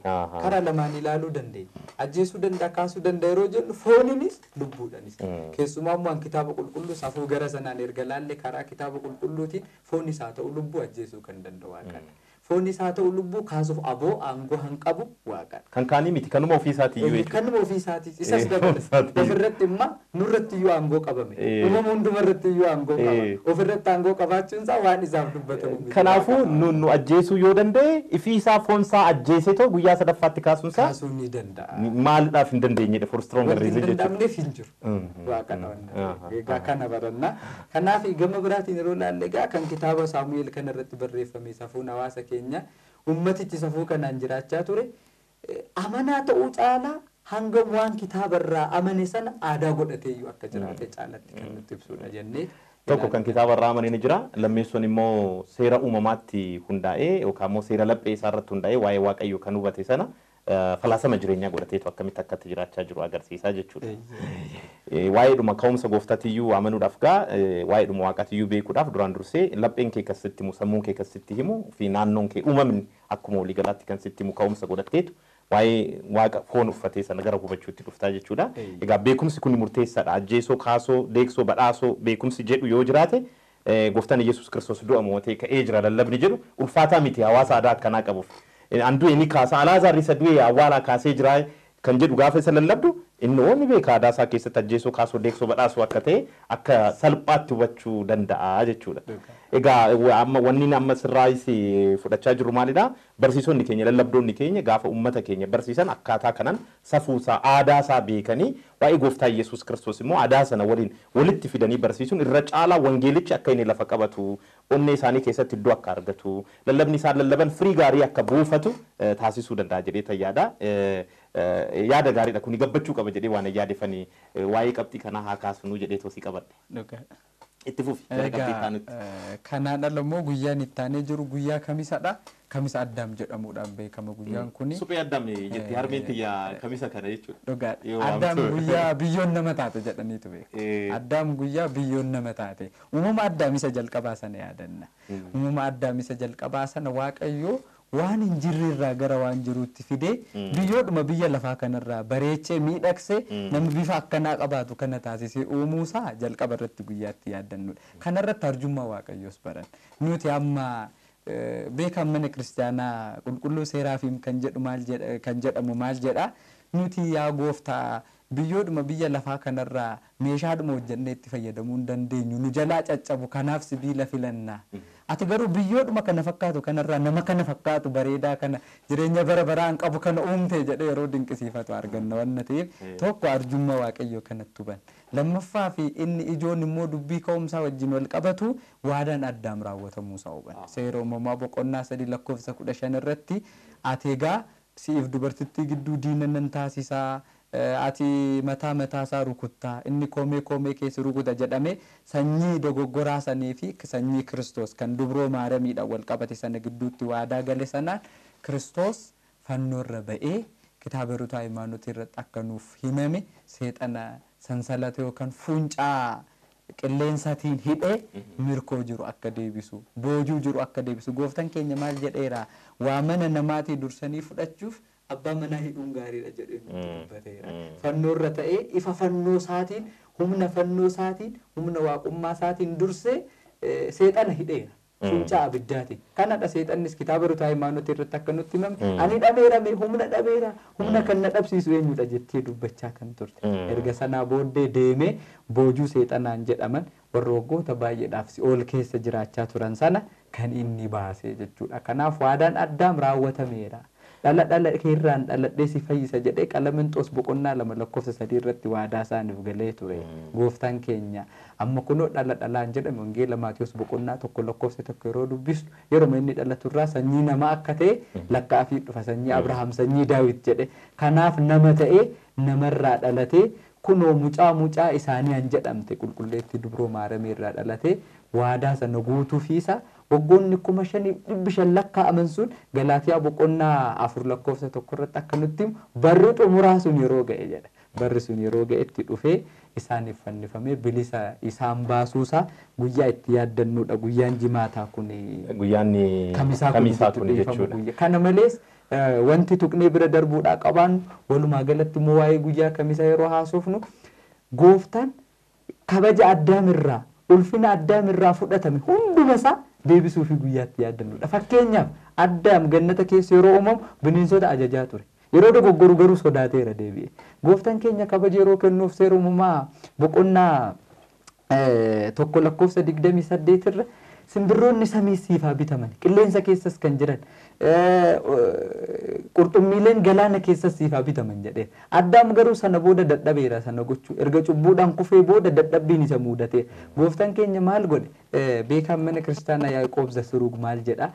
Karaa lamaan ilaaluu dandeenya. Ajjeesuu danda'a kaasuu danda'a yeroo jennu fooninis lubbuudhaanis. Keessumaa immoo kitaaba qulqulluu safuu gara sanaan erga laalle karaa kitaaba qulqulluutiin foonis haa ta'u lubbuu ajjeesuu kan danda'u waaqadha. Foonis haa ta'u lubbuu kaasuuf aboo aangoo han qabu waaqadha. Kan kaanii miti kanuma ofii isaatii iyyuu jechuudha. Kanuma ofii isaatii isas dabalata. Ofirratti immoo nurratti iyyuu aangoo qabame. Uumama hundumarratti iyyuu aangoo qaba. Ofirratti aangoo qabaachuun isaa waan isaaf dubbatamu miti. Kanaafuu nu ajjeesuu yoo danda'e ifii isaa foon isaa ajjeesetoo guyyaa sadaffaatti kaasuun isaa kaasuu ni danda'a. Maaliidhaaf hin dandeenyedha for stronger reason jechuudha. Hin danda'amneef hin jiru. Waaqadha. Egaa kana baranna. Kanaaf gama biraatiin yeroo laalle egaa kan kitaaba Saamu'eel kanarratti barreeffame safuun hawaasa keenya ummatichi safuu kanaan jiraachaa ture amanaa ta'uu caalaa hanga waan kitaabarraa amane sana aadaa godhateeyyuu akka jiraate caalatti kan nutti ibsudha jennee. Tokko kan kitaabarraa amane ni jira lammeessoon immoo seera uumamaatti hundaa'ee yookaan immoo seera laphee isaa irratti hundaa'ee waa'ee waaqayyoo kan hubate sana falaasama jireenyaa godhateetu akkamitti akkatti jiraachaa jiru agarsiisaa jechuudha. Waa'eedhuma ka'umsa gooftaatiyyuu amanuudhaaf gaa waa'eedhuma waaqaatiyyuu beekuudhaaf duraan dursee lapheen kee kan sitti himu sammuun kee kan sitti himu fi naannoon kee uumamni akkuma waliigalaatti kan sitti himu ka'umsa godhatteetu waa'ee waaqa foon uffatee sana gara hubachuutti dhuftaa jechuudha. Egaa beekumsi kun murteessaadha. Ajjeesoo, kaasoo, deeksoo, badhaasoo beekumsi jedhu yoo jiraate gooftaan Yesuus Kiristoos du'a mo'atee ka'ee jira lallabni jedhu ulfaataa miti hawaasa aadaa akkanaa qabuuf. An du'e ni kaasa Alaazaar isa du'e awwaalaa kaasee jira kan jedhu gaafa isa lallabdu inni waan beeka aadaa isaa keessatti ajjeesoo kaasoo deeksoo badhaasoo akka ta'e akka salphaatti hubachuu danda'a jechuudha. Egaa amma wanni amma sirraayis fudhachaa jiru maalidha? Barsiisonni keenya lallabdoonni keenya gaafa uummata keenya barsiisan akkaataa kanaan safuusaa aadaa isaa beekanii waa'ee gooftaa Yesuus Kiristoos immoo aadaa sana waliin walitti fidanii barsiisuun irra caalaa wangeelichi akka inni lafa qabatu onnee isaanii keessatti iddoo akka argatu lallabni isaan lallaban firii gaarii akka buufatu taasisuu danda'a jedhee tayyaadha. Yaada gaariidha kuni gabbachuu qaba jedhee waan yaadefanii waa'ee qabxii kanaa haa kaasnuu jedhee toosii qabadhe. Itti fufi gara qabxii taanutti. Kanaan ala immoo guyyaan itti aanee jiru guyyaa kamisadha. Kamisa Addaam jedhamuudhaan beekama guyyaan kuni. Suphee Addaam jetti harmeen tiyya kamisa kana jechuudha. Dhugaadha. Addaam guyyaa biyyoon nama taate jedhaniitu beeku. Addaam guyyaa biyyoon nama taate. Uumama Addaam isa jalqabaa sana yaadanna. Uumama Addaam isa jalqabaa sana Waaqayyoo waan hin jirre irraa gara waan jiruutti fidee biyyoodhuma biyya lafaa kanarraa bareechee miidhagsee namni bifa akkanaa qabaatu kana taasisee uumuusaa jalqaba irratti guyyaatti yaadannudha. Kanarratti arjummaa Waaqayyoos baran. Nuti amma beekan mana kiristaanaa qulqulluu Seeraafiim kan jedhu maal jedha kan jedhamu maal jedha nuti yaa gooftaa biyyoodhuma biyya lafaa kanarraa meeshaadhuma hojjennee itti fayyadamuu hin dandeenyu nu jalaa caccabu kanaaf sibiila filanna. Ati garuu biyyoodhuma kana fakkaatu kanarraa nama kana fakkaatu bareedaa kana jireenya bara baraan qabu kana uumte jedhee yeroo dinqisiifatu arganna waan ta'eef tokko arjummaa Waaqayyoo kanatti hubanna. Lammaffaa fi inni ijoon immoo dubbii ka'umsaa wajjin wal qabatu waadaan Addaam raawwatamuu isaa hubanna. Seera uumamaa boqonnaa 3 lakkoofsa 15 irratti ati egaa si'iif dubartittii gidduu diina nan taasisaa ati mataa mataa isaa rukuttaa inni koomee koomee keessa rukuta jedhame sanyii dogoggoraa sanii fi sanyii Kiristoos kan dubroo Maaramiidhaan wal qabate sana gidduutti waadaa gale sanaan Kiristoos fannoorra ba'ee kitaaba Rutaa Hayimaanotii irratti akka nuuf himame seexana sansalata yookaan fuuncaa qilleensaatiin hidhee mirkoo jiru akka deebisu boojuu jiru akka deebisu gooftaan keenya maal jedheera waa mana namaatii dursanii fudhachuuf Abbaa manaa hidhuun gaariidha jedhee nutti dubbateera. Fannoorra ta'ee ifa fannoo isaatiin, humna fannoo isaatiin, humna waaqummaa isaatiin dursee seexana hidheera. Fuuncaa abiddaatiin. Kanadha seexannis kitaaba Rutaa Hayimaanotii irratti akka nutti himame. Ani dhabeera mee humna dhabeera, humna kan na dhabsiisu eenyudha jettee dubbachaa kan turte. Erga sanaa booddee deemee boojuu seexanaan jedhaman warra waggoota baay'eedhaaf si'ool keessa jiraachaa turan sana kan inni baase jechuudha. Kanaaf waadaan Addaam raawwatameera. Dhala dhala keerraan dhaladhee si fayyisa jedhee Qalaminxoos boqonnaa 2 lakkoofsa 3 irratti waadaa isaaniif galee ture. Gooftaan keenya amma kunoo dhala dhalaan jedhame Wangeela Maatiyos boqonnaa 1 lakkoofsa 1 yeroo dubbistu yeroo inni dhalaturraa sanyii namaa akka ta'e lakkaa'afii dhufa, sanyii Abrahaam, sanyii Daawit jedhe. Kanaaf nama ta'ee namarraa dhalatee kunoo mucaa mucaa isaanii han jedhamte qulqulleettii dubroo Maaramii irraa dhalatee waadaa sana guutuufiisa waggoonni 5500 lakkaa'aman sun Galaatiyaa boqonnaa 4 lakkoofsa 1 irratti akka nutti himu barri xumuraa sun yeroo ga'e jedha. Barri sun yeroo ga'etti dhufee isaaniif fannifamee bilisa isaan baasuusaa guyyaa itti yaaddannuudha. Guyyaan jimaataa kun Guyyaan kamisaa kamisaa kun kun jechuudha. Kana malees wanti tuqnee bira darbuudhaa qabaannu walumaa galatti immoo waa'ee guyyaa kamisaa yeroo haasofnu gooftaan kabaja Addaamirraa ulfina Addaamirraa fudhatame hunduma isaa deebisuu fi guyyaatti yaadannuudha. Fakkeenyaaf Addaam gannata keessa yeroo uumamu bineensota ajajaa ture. Yeroo dogoggoru garuu sodaateera deebi'e. Gooftaan keenya kabaja yeroo kennuuf seera uumamaa boqonnaa 1 lakkoofsa 28 irra simbirroonni samii siif haa bitaman, qilleensa keessas kan jiran, qurxummiileen galaana keessas siif haa bitaman jedhee. Addaam garuu sana booda dadhabeera sana gochuu. Erga cubbuudhaan kufee booda dadhabbiin isa mudateera. Gooftaan keenya maal godhe? Beekaan mana kiristaanaa Yaaqoob Zasiruug maal jedha?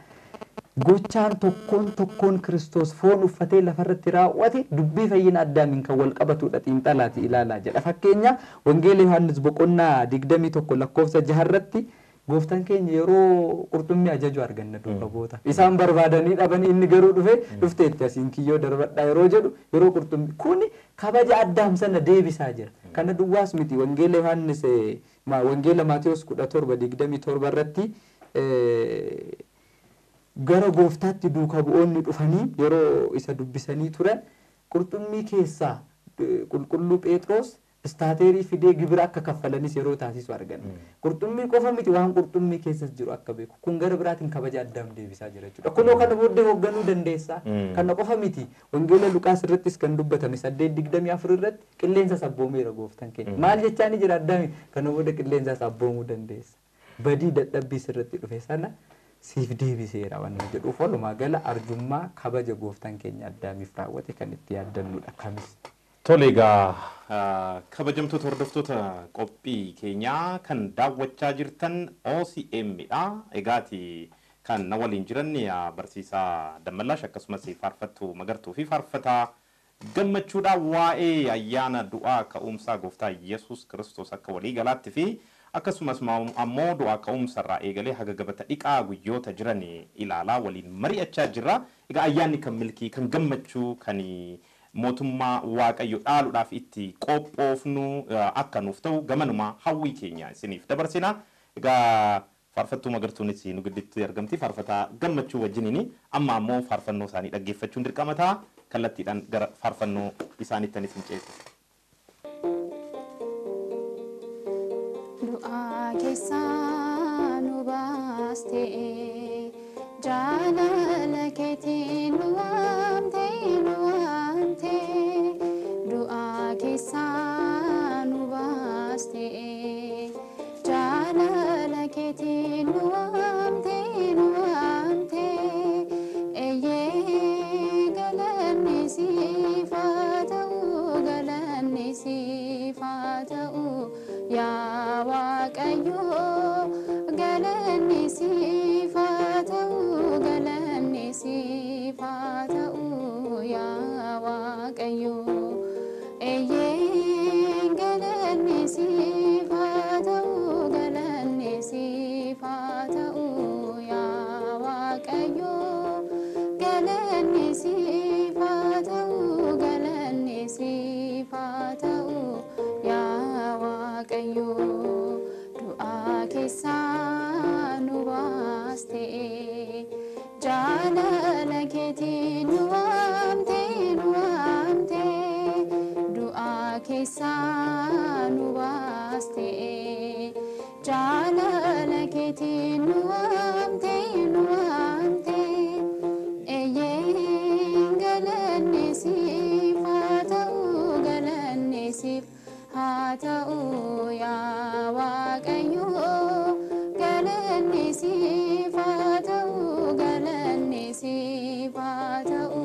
Gochaan tokkoon tokkoon Kiristoos foon uffatee lafarratti raawwate dubbii fayyina Addaamiin kan wal qabatudha xiinxalaati ilaalaa jedha. Fakkeenya Wangeela Yohaannis boqonnaa 21 lakkoofsa 6 irratti gooftaan keenya yeroo qurxummii ajaju arganna duuka boota. Isaan barbaadanii dhabanii inni garuu dhufe dhufteetti asiin kiyyoo darbadhaa yeroo jedhu yeroo qurxummii kuni kabaja Addaam sana deebisaa jira. Kana duwwaas miti Wangeela Yohaannis Wangeela Maatiyos 17:27 irratti gara gooftaatti duuka bu'oonni dhufanii yeroo isa dubbisanii turan qurxummii keessaa qulqulluu Phexros istaateerii fidee gibira akka kaffalanis yeroo taasisu arganna. Qurxummii qofa miti waan qurxummii keessas jiru akka beeku. Kun gara biraatiin kabaja Addaam deebisaa jira jechuudha. Kunoo kana booddee hoogganuu dandeessaa. Kana qofa miti Wangeela Luqaas irrattis kan dubbatame 8:24 irratti qilleensa sabboomeera gooftaan keenya. Maal jechaa ni jira Addaami? Kana booda qilleensa sabboomuu dandeessa. Badii dadhabbii sirratti dhufe sana siif deebiseera waan jedhuuf walumaa gala arjummaa kabaja gooftaan keenya Addaamiif raawwate kan itti yaadannuudha kamis. Tole egaa kabajamtoota hordoftoota qophii keenyaa kan daawwachaa jirtan OCM dha. Egaati kan na waliin jiran barsiisaa Dammallaash akkasumas faarfattuu Magartuu fi faarfataa Gammachuudha waa'ee ayyaana du'aa ka'umsaa gooftaa Yesuus Kiristoos akka walii galaatti fi akkasumas ammoo du'aa ka'umsarraa eegalee haga gabata dhiqaa guyyoota jiran ilaalaa waliin mari'achaa jirra. Egaa ayyaanni kan milkii, kan gammachuu, kan mootummaa Waaqayyo dhaaluudhaaf itti qophoofnu akka nuuf ta'u gamanumaa hawwii keenya isiniif dabarsina. Egaa faarfattuu Magartuunis nu gidduutti argamti. Faarfataa Gammachuu wajjiniini amma ammoo faarfannoo isaanii dhaggeeffachuun dirqama ta'a. Kallattiidhaan gara faarfannoo isaaniitti isin ceesisa. Du'aa keessaa nu baastee jaalala keetiin nu waamtee nu waamtee du'aa keessaa nu baastee jaalala keetiin nu waamtee nu waamtee eeyyee galanni siif haa ta'u galanni siif haa ta'u yaa Waaqayyo galanni siif haa ta'u galanni siif haa ta'u yaa Waaqayyo eeyyee galanni siif haa ta'u galanni siif haa ta'u yaa Waaqayyo galanni siif haa ta'u galanni siif haa ta'u yaa Waaqayyo du'aa keessaa nu baastee jaalala keetiin nu waamtee keessaa nu baaste jaalala keetiin nu waamte nu waamte eeyyeen galanni siif haa ta'u galanni siif haa ta'u yaa Waaqayyo galanni siif haa ta'u galanni siif haa ta'u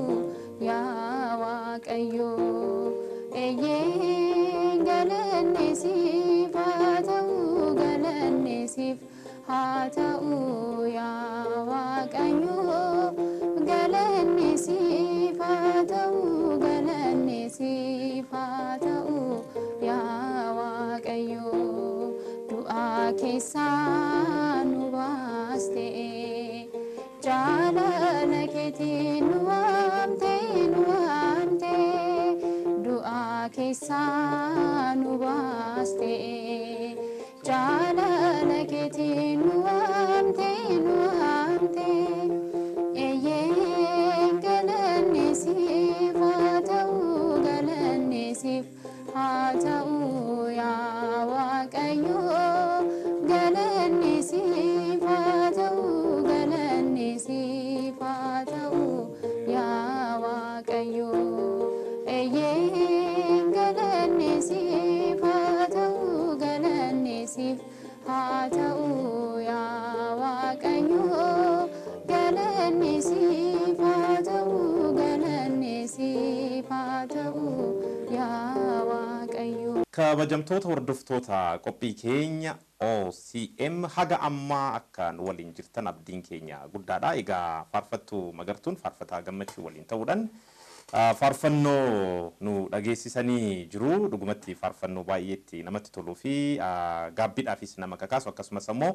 yaa Waaqayyo eeyyeen galanni siif haa ta'u galanni siif haa ta'u yaa Waaqayyo galanni siif haa ta'u galanni siif haa ta'u yaa Waaqayyo du'a keessaa nu baaste jaalala keetiin nu waamte nu waamte du'a keessaa nu baaste jaalala keetiin nu waamte nu waamte eeyyeen galanni siif haa ta'u galanni siif haa ta'u yaa Waaqayyo galanni siif haa ta'u galanni siif haa ta'u yaa Waaqayyo eeyyeen galanni siif haa ta'u galanni siif haa ta'u yaa Waaqayyo galanni siif haa ta'u galanni siif haa ta'u yaa Waaqayyo. Kabajamtoota hordoftoota qophii keenya OCM haga ammaa akka nu waliin jirtan abdiin keenya guddaadha. Egaa faarfattuu Magartuun faarfataa Gammachuu waliin ta'uudhaan faarfannoo nu dhageessisanii jiru. Dhugumatti faarfannoo baay'eetti namatti toluu fi gaabbiidhaafis nama kakaasu akkasumas ammoo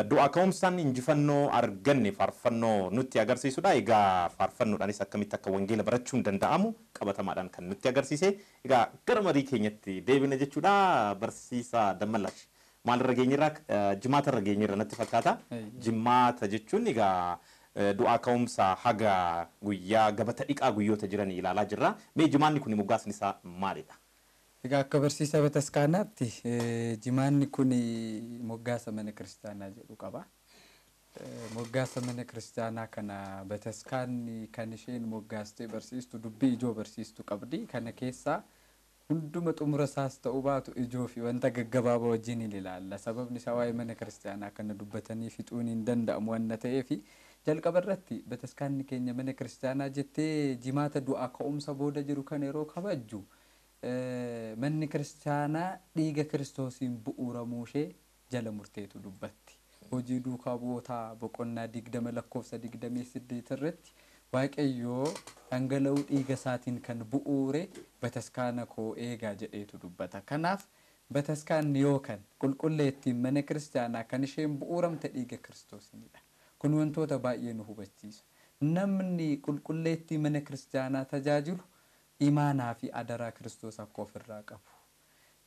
du'a ka'umsaan injifannoo arganne faarfannoo nutti agarsiisudha. Egaa faarfannoodhaanis akkamitti akka wangeela barachuun danda'amu qabatamaadhaan kan nutti agarsiise. Egaa gara marii keenyatti deebina jechuudha. Barsiisaa Dammalash maalirra geenyerra? Jimaatarra geenyerra natti fakkaata. Jimaata jechuun egaa du'a ka'umsa haga guyyaa gabata dhiqaa guyyoota jiranii ilaalaa jirra. Mee jimaanni kun moggaasni isaa maalidha? Egaa akka barsiisa bataskaanaatti jimaanni kun moggaasa mana kiristaanaa jedhu qaba. Moggaasa mana kiristaanaa kana bataskaanni kan isheen moggaastee barsiistu dubbii ijoo barsiistu qabdi. Kana keessaa hunduma xumura isaas ta'uu baatu ijoo fi wanta gaggabaabaa wajjin hin ilaalla. Sababni isaa waa'ee mana kiristaanaa kana dubbatanii fixuun hin danda'amu waan ta'eef jalqaba irratti bataskaanni keenya mana kiristaanaa jettee jimaata du'aa ka'umsa booda jiru kan yeroo kabajju manni kiristaanaa dhiiga Kiristoosiin bu'uuramuu ishee jala murteetu dubbatti. Hojii duukaa bu'ootaa boqonnaa 20 lakkoofsa 28 irratti Waaqayyoo dhangala'uu dhiiga isaatiin kan bu'uure bataskaana koo eegaa jedheetu dubbata. Kanaaf bataskaanni yookaan qulqulleettiin mana kiristaanaa kan isheen bu'uuramte dhiiga Kiristoosinidha. Kun wantoota baay'ee nu hubachiisa. Namni qulqulleettii mana kiristaanaa tajaajilu imaanaa fi adaraa Kiristoos akka ofirraa qabu.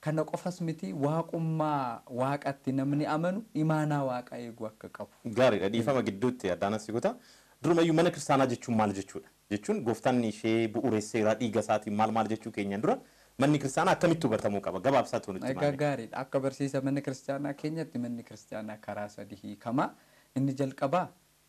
Kana qofas miti waaqummaa waaqatti namni amanu imaanaa waaqa eeguu akka qabu. Gaariidha. Dhiifama gidduutti addaanas goota. Durumayyuu mana kiristaanaa jechuun maal jechuudha? Jechuun gooftaan ishee bu'uuresseera dhiiga isaatiin maal maal jechuu keenyaan dura manni kiristaanaa akkamitti hubatamuu qaba? Gabaabsaatu nutti Egaa gaariidha. Akka barsiisa mana kiristaanaa keenyatti manni kiristaanaa karaa sadii hiikama. Inni jalqabaa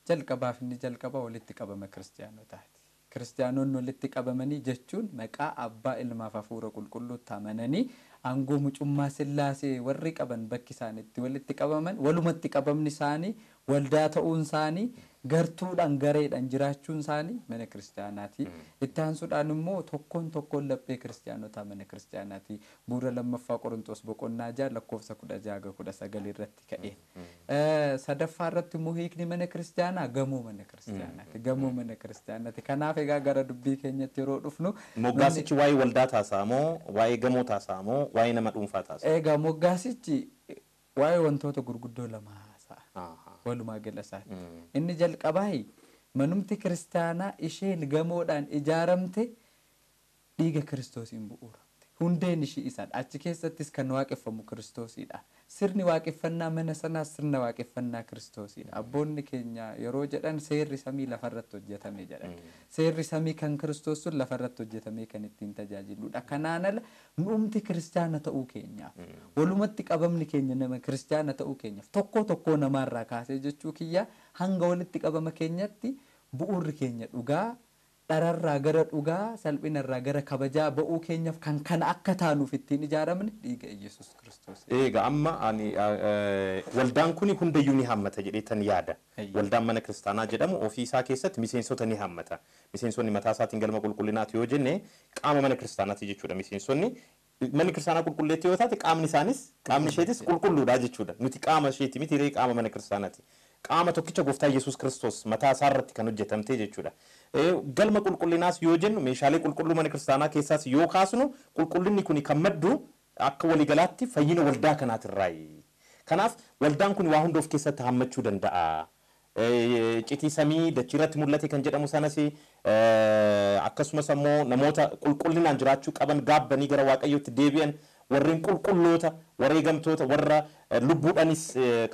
jalqabaaf inni jalqabaa walitti qabama kiristaanotaati. Kiristaanonni walitti qabamanii jechuun maqaa abbaa ilmaaf hafuura qulqulluutti amananii aangoo mucummaa sillaasee warri qaban bakki isaan itti walitti qabaman walumatti qabamni isaanii waldaa ta'uun isaanii gartuudhaan gareedhaan jiraachuun isaanii mana kiristaanaati. Itti aansuudhaan immoo tokkoon tokkoon laphee kiristaanotaa mana kiristaanaati. Bu'uura lammaffaa Qorontos boqonnaa 6 lakkoofsa 16-19 irratti ka'e. Sadaffaa irratti immoo hiikni mana kiristaanaa gamoo mana kiristaanaati. Gamoo mana kiristaanaati. Kanaaf egaa gara dubbii keenyatti yeroo dhufnu Moggaasichi waa'ee waldaa taasaa moo waa'ee gamoo taasaa moo waa'ee nama dhuunfaa taasaa? Egaa moggaasichi waa'ee wantoota gurguddoo lama haasa'a. Walumaa gala isaati. Inni jalqabaa manumti kiristaanaa isheen gamoodhaan ijaaramte dhiiga Kiristoosiin bu'uuramte. Hundeen ishii isadha. Achi keessattis kan waaqeffamu Kiristoosidha. Sirni waaqeffannaa mana sanaas sirna waaqeffannaa Kiristoosidha. Abboonni keenya yeroo jedhan seerri samii lafarratti hojjetame jedhan. Seerri samii kan Kiristoos sun lafarratti hojjetamee kan ittiin tajaajiludha. Kanaan ala nuumti kiristaana ta'uu keenyaaf walumatti qabamni keenya nama kiristaana ta'uu keenyaaf tokko tokkoo namaarraa kaasee jechuu kiyya hanga walitti qabama keenyatti bu'uurri keenya dhugaa dhararraa gara dhugaa salphinarraa gara kabajaa ba'uu keenyaaf kan kana akka taanuuf ittiin ijaaramne dhiiga Iyyasuus Kiristoos. Egaa amma ani waldaan kun hundayyuu ni hammata jedheetan yaada. Waldaan mana kiristaanaa jedhamu ofii isaa keessatti miseensota ni hammata. Miseensonni mataa isaatiin galma qulqullinaati yoo jenne qaama mana kiristaanaati jechuudha miseensonni. Manni kiristaanaa qulqulleetti yoo taate qaamni isaanis qaamni isheetis qulqulluudha jechuudha. Nuti qaama isheeti miti ree qaama mana kiristaanaati. Qaama tokkicha gooftaa Yesuus Kiristoos mataa isaa irratti kan hojjetamte jechuudha. Galma qulqullinaas yoo jennu meeshaalee qulqulluu mana kiristaanaa keessaas yoo kaasnu qulqullinni kun kan maddu akka waliigalaatti fayyina waldaa kanaatirraayi. Kanaaf waldaan kun waa hunda of keessatti hammachuu danda'a. Citii samii dachii irratti mul'ate kan jedhamu sanas akkasumas ammoo namoota qulqullinaan jiraachuu qaban gaabbanii gara Waaqayyootti deebi'an warreen qulqulloota wareegamtoota warra lubbuudhaanis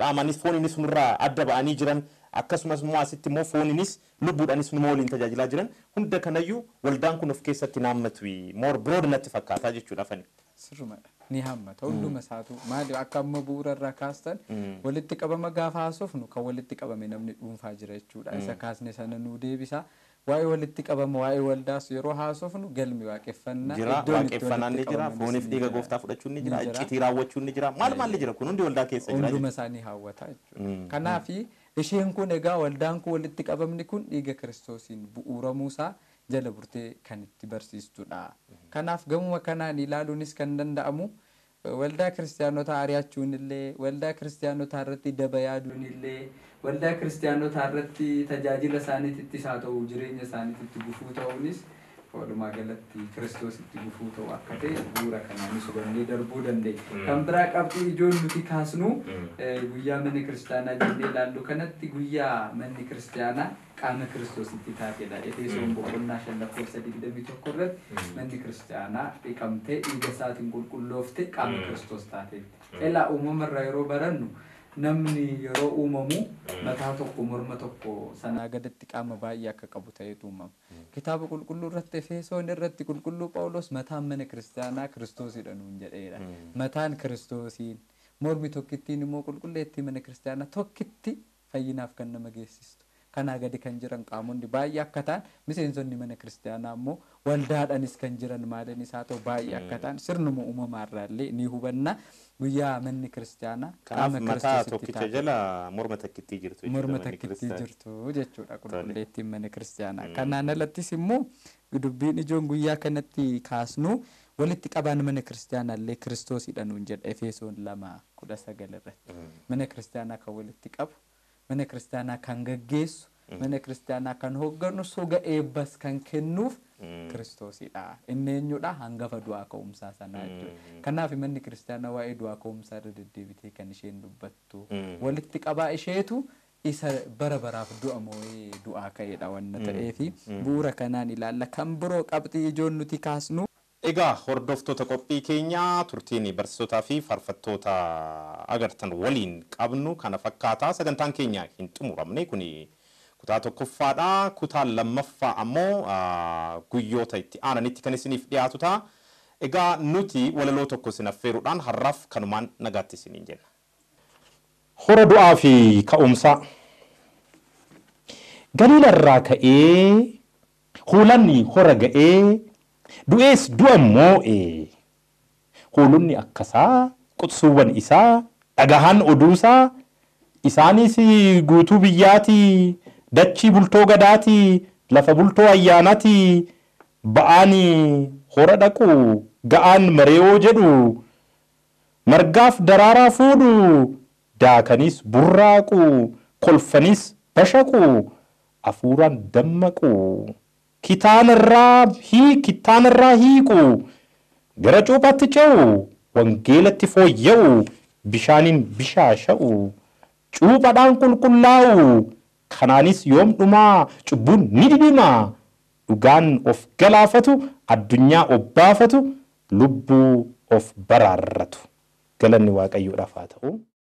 qaamaanis fooniinis nurraa adda ba'anii jiran akkasumas immoo asitti immoo fooniinis lubbuudhaanis numa waliin tajaajilaa jiran hunda kanayyuu waldaan kun of keessatti naammatu more broad natti fakkaataa jechuudha afani. Sirrumadha. Ni hammata hunduma isaatu maali akka amma bu'uura irraa kaastan walitti qabama gaafa haasofnu kan walitti qabame namni dhuunfaa jira jechuudha. Isa kaasne sana nuu deebisa. Waa'ee walitti qabama waa'ee waldaas yeroo haasofnu galmi waaqeffannaa jira waaqeffannaan ni jira fooniif dhiiga gooftaa fudhachuun ni jira iccitii raawwachuun ni jira maal maal ni jira kun hundi waldaa keessa jira hunduma isaanii hawwata jechuudha. Kanaafi isheen kun egaa waldaan kun walitti qabamni kun dhiiga Kiristoosiin bu'uuramuusaa jala burtee kan itti barsiistudha. Kanaaf gamuma kanaan ilaaluunis kan danda'amu waldaa kiristaanotaa ari'achuun illee waldaa kiristaanotaa irratti daba yaaduun illee waldaa kiristaanotaa irratti tajaajila isaaniittis haa ta'u jireenya isaaniitti gufuu ta'uunis walumaa galatti Kiristoositti gufuu ta'u akka ta'e bu'uura kanaanis hubannee darbuu dandeenya. Kan biraa qabxii ijoon nuti kaasnu guyyaa mana kiristaanaa jennee ilaallu kanatti guyyaa manni kiristaanaa qaama Kiristoositti taatedha. Efesoon boqonnaa 5 lakkoofsa 21 irratti manni kiristaanaa dhiqamtee dhiiga isaatiin qulqullooftee qaama Kiristoos taateetti. Elaa uumamarraa yeroo barannu namni yeroo uumamu mataa tokko morma tokko sanaa gadatti qaama baay'ee akka qabu ta'etu uumama. Kitaaba qulqulluu irratti Efesoon irratti qulqulluu Phaawulos mataan mana kiristaanaa Kiristoosidha nuun jedheera. Mataan Kiristoosiin mormi tokkittiin immoo qulqulleettii mana kiristaanaa tokkitti fayyinaaf kan nama geessistu. Kanaa gadi kan jiran qaamonni baay'ee akka ta'an miseensonni mana kiristaanaa immoo waldaadhaanis kan jiran maaliinis haa ta'u baay'ee akka ta'an sirnuma uumamaarraa illee ni hubanna. Guyyaa manni kiristaanaa qaama mataa tokkicha jala morma takkittii jirtu morma takkittii jirtu jechuudha qulqulleettiin mana kiristaanaa. Kanaan alattis immoo dubbiin ijoon guyyaa kanatti kaasnu walitti qabaan mana kiristaanaa illee Kiristoosidha nuun jedha Efesoon 2:19 irratti. Mana kiristaanaa kan walitti qabu mana kiristaanaa kan gaggeessu mana kiristaanaa kan hoogganu soga eebbas kan kennuuf Kiristoosidha. Inni eenyudha? Hangafa du'aa ka'umsaa sanaa jechuudha. Kanaaf manni kiristaanaa waa'ee du'aa ka'umsaa irra deddeebitee kan isheen dubbattu. Walitti qabaa isheetu isa bara baraaf du'a moo'ee du'aa ka'edha wanna ta'eefi bu'uura kanaan ilaalla. Kan biroo qabxii ijoon nuti kaasnu. Egaa hordoftoota qophii keenyaa turtiin barsiisotaa fi faarfattoota agartan waliin qabnu kana fakkaataa sagantaan keenya hin xumuramne kuni kutaa tokkoffaadha. Kutaa lammaffaa ammoo guyyoota itti aananitti kan isiniif dhiyaatu ta'a. Egaa nuti walaloo tokko isin affeeruudhaan har'aaf kanumaan nagaatti isiniin jenna. Hora du'aa fi ka'umsaa. Galiilarraa ka'ee huulanni hora ga'ee du'ees du'a moo'ee hoolonni akkasaa qutsuuwwan isaa dhagahan oduusaa isaanis guutuu biyyaatii dachii bultoo gadaatii lafa bultoo ayyaanaatii ba'anii hora dhaqu ga'aan mareewoo jedhu margaaf daraaraa fuudhu daakanis burraaqu kolfanis bashaqu afuuraan dammaqu kitaanarraa hiiqu gara cuuphaatti ce'u wangeelatti fooyya'u bishaaniin bishaasha'u cuuphaadhaan qulqullaa'u kanaanis yoom dhumaa cubbuun ni dhidhima dhugaan of galaafatu addunyaa obbaafatu lubbuu of baraarratu. Galanni Waaqayyoodhaaf haa ta'u.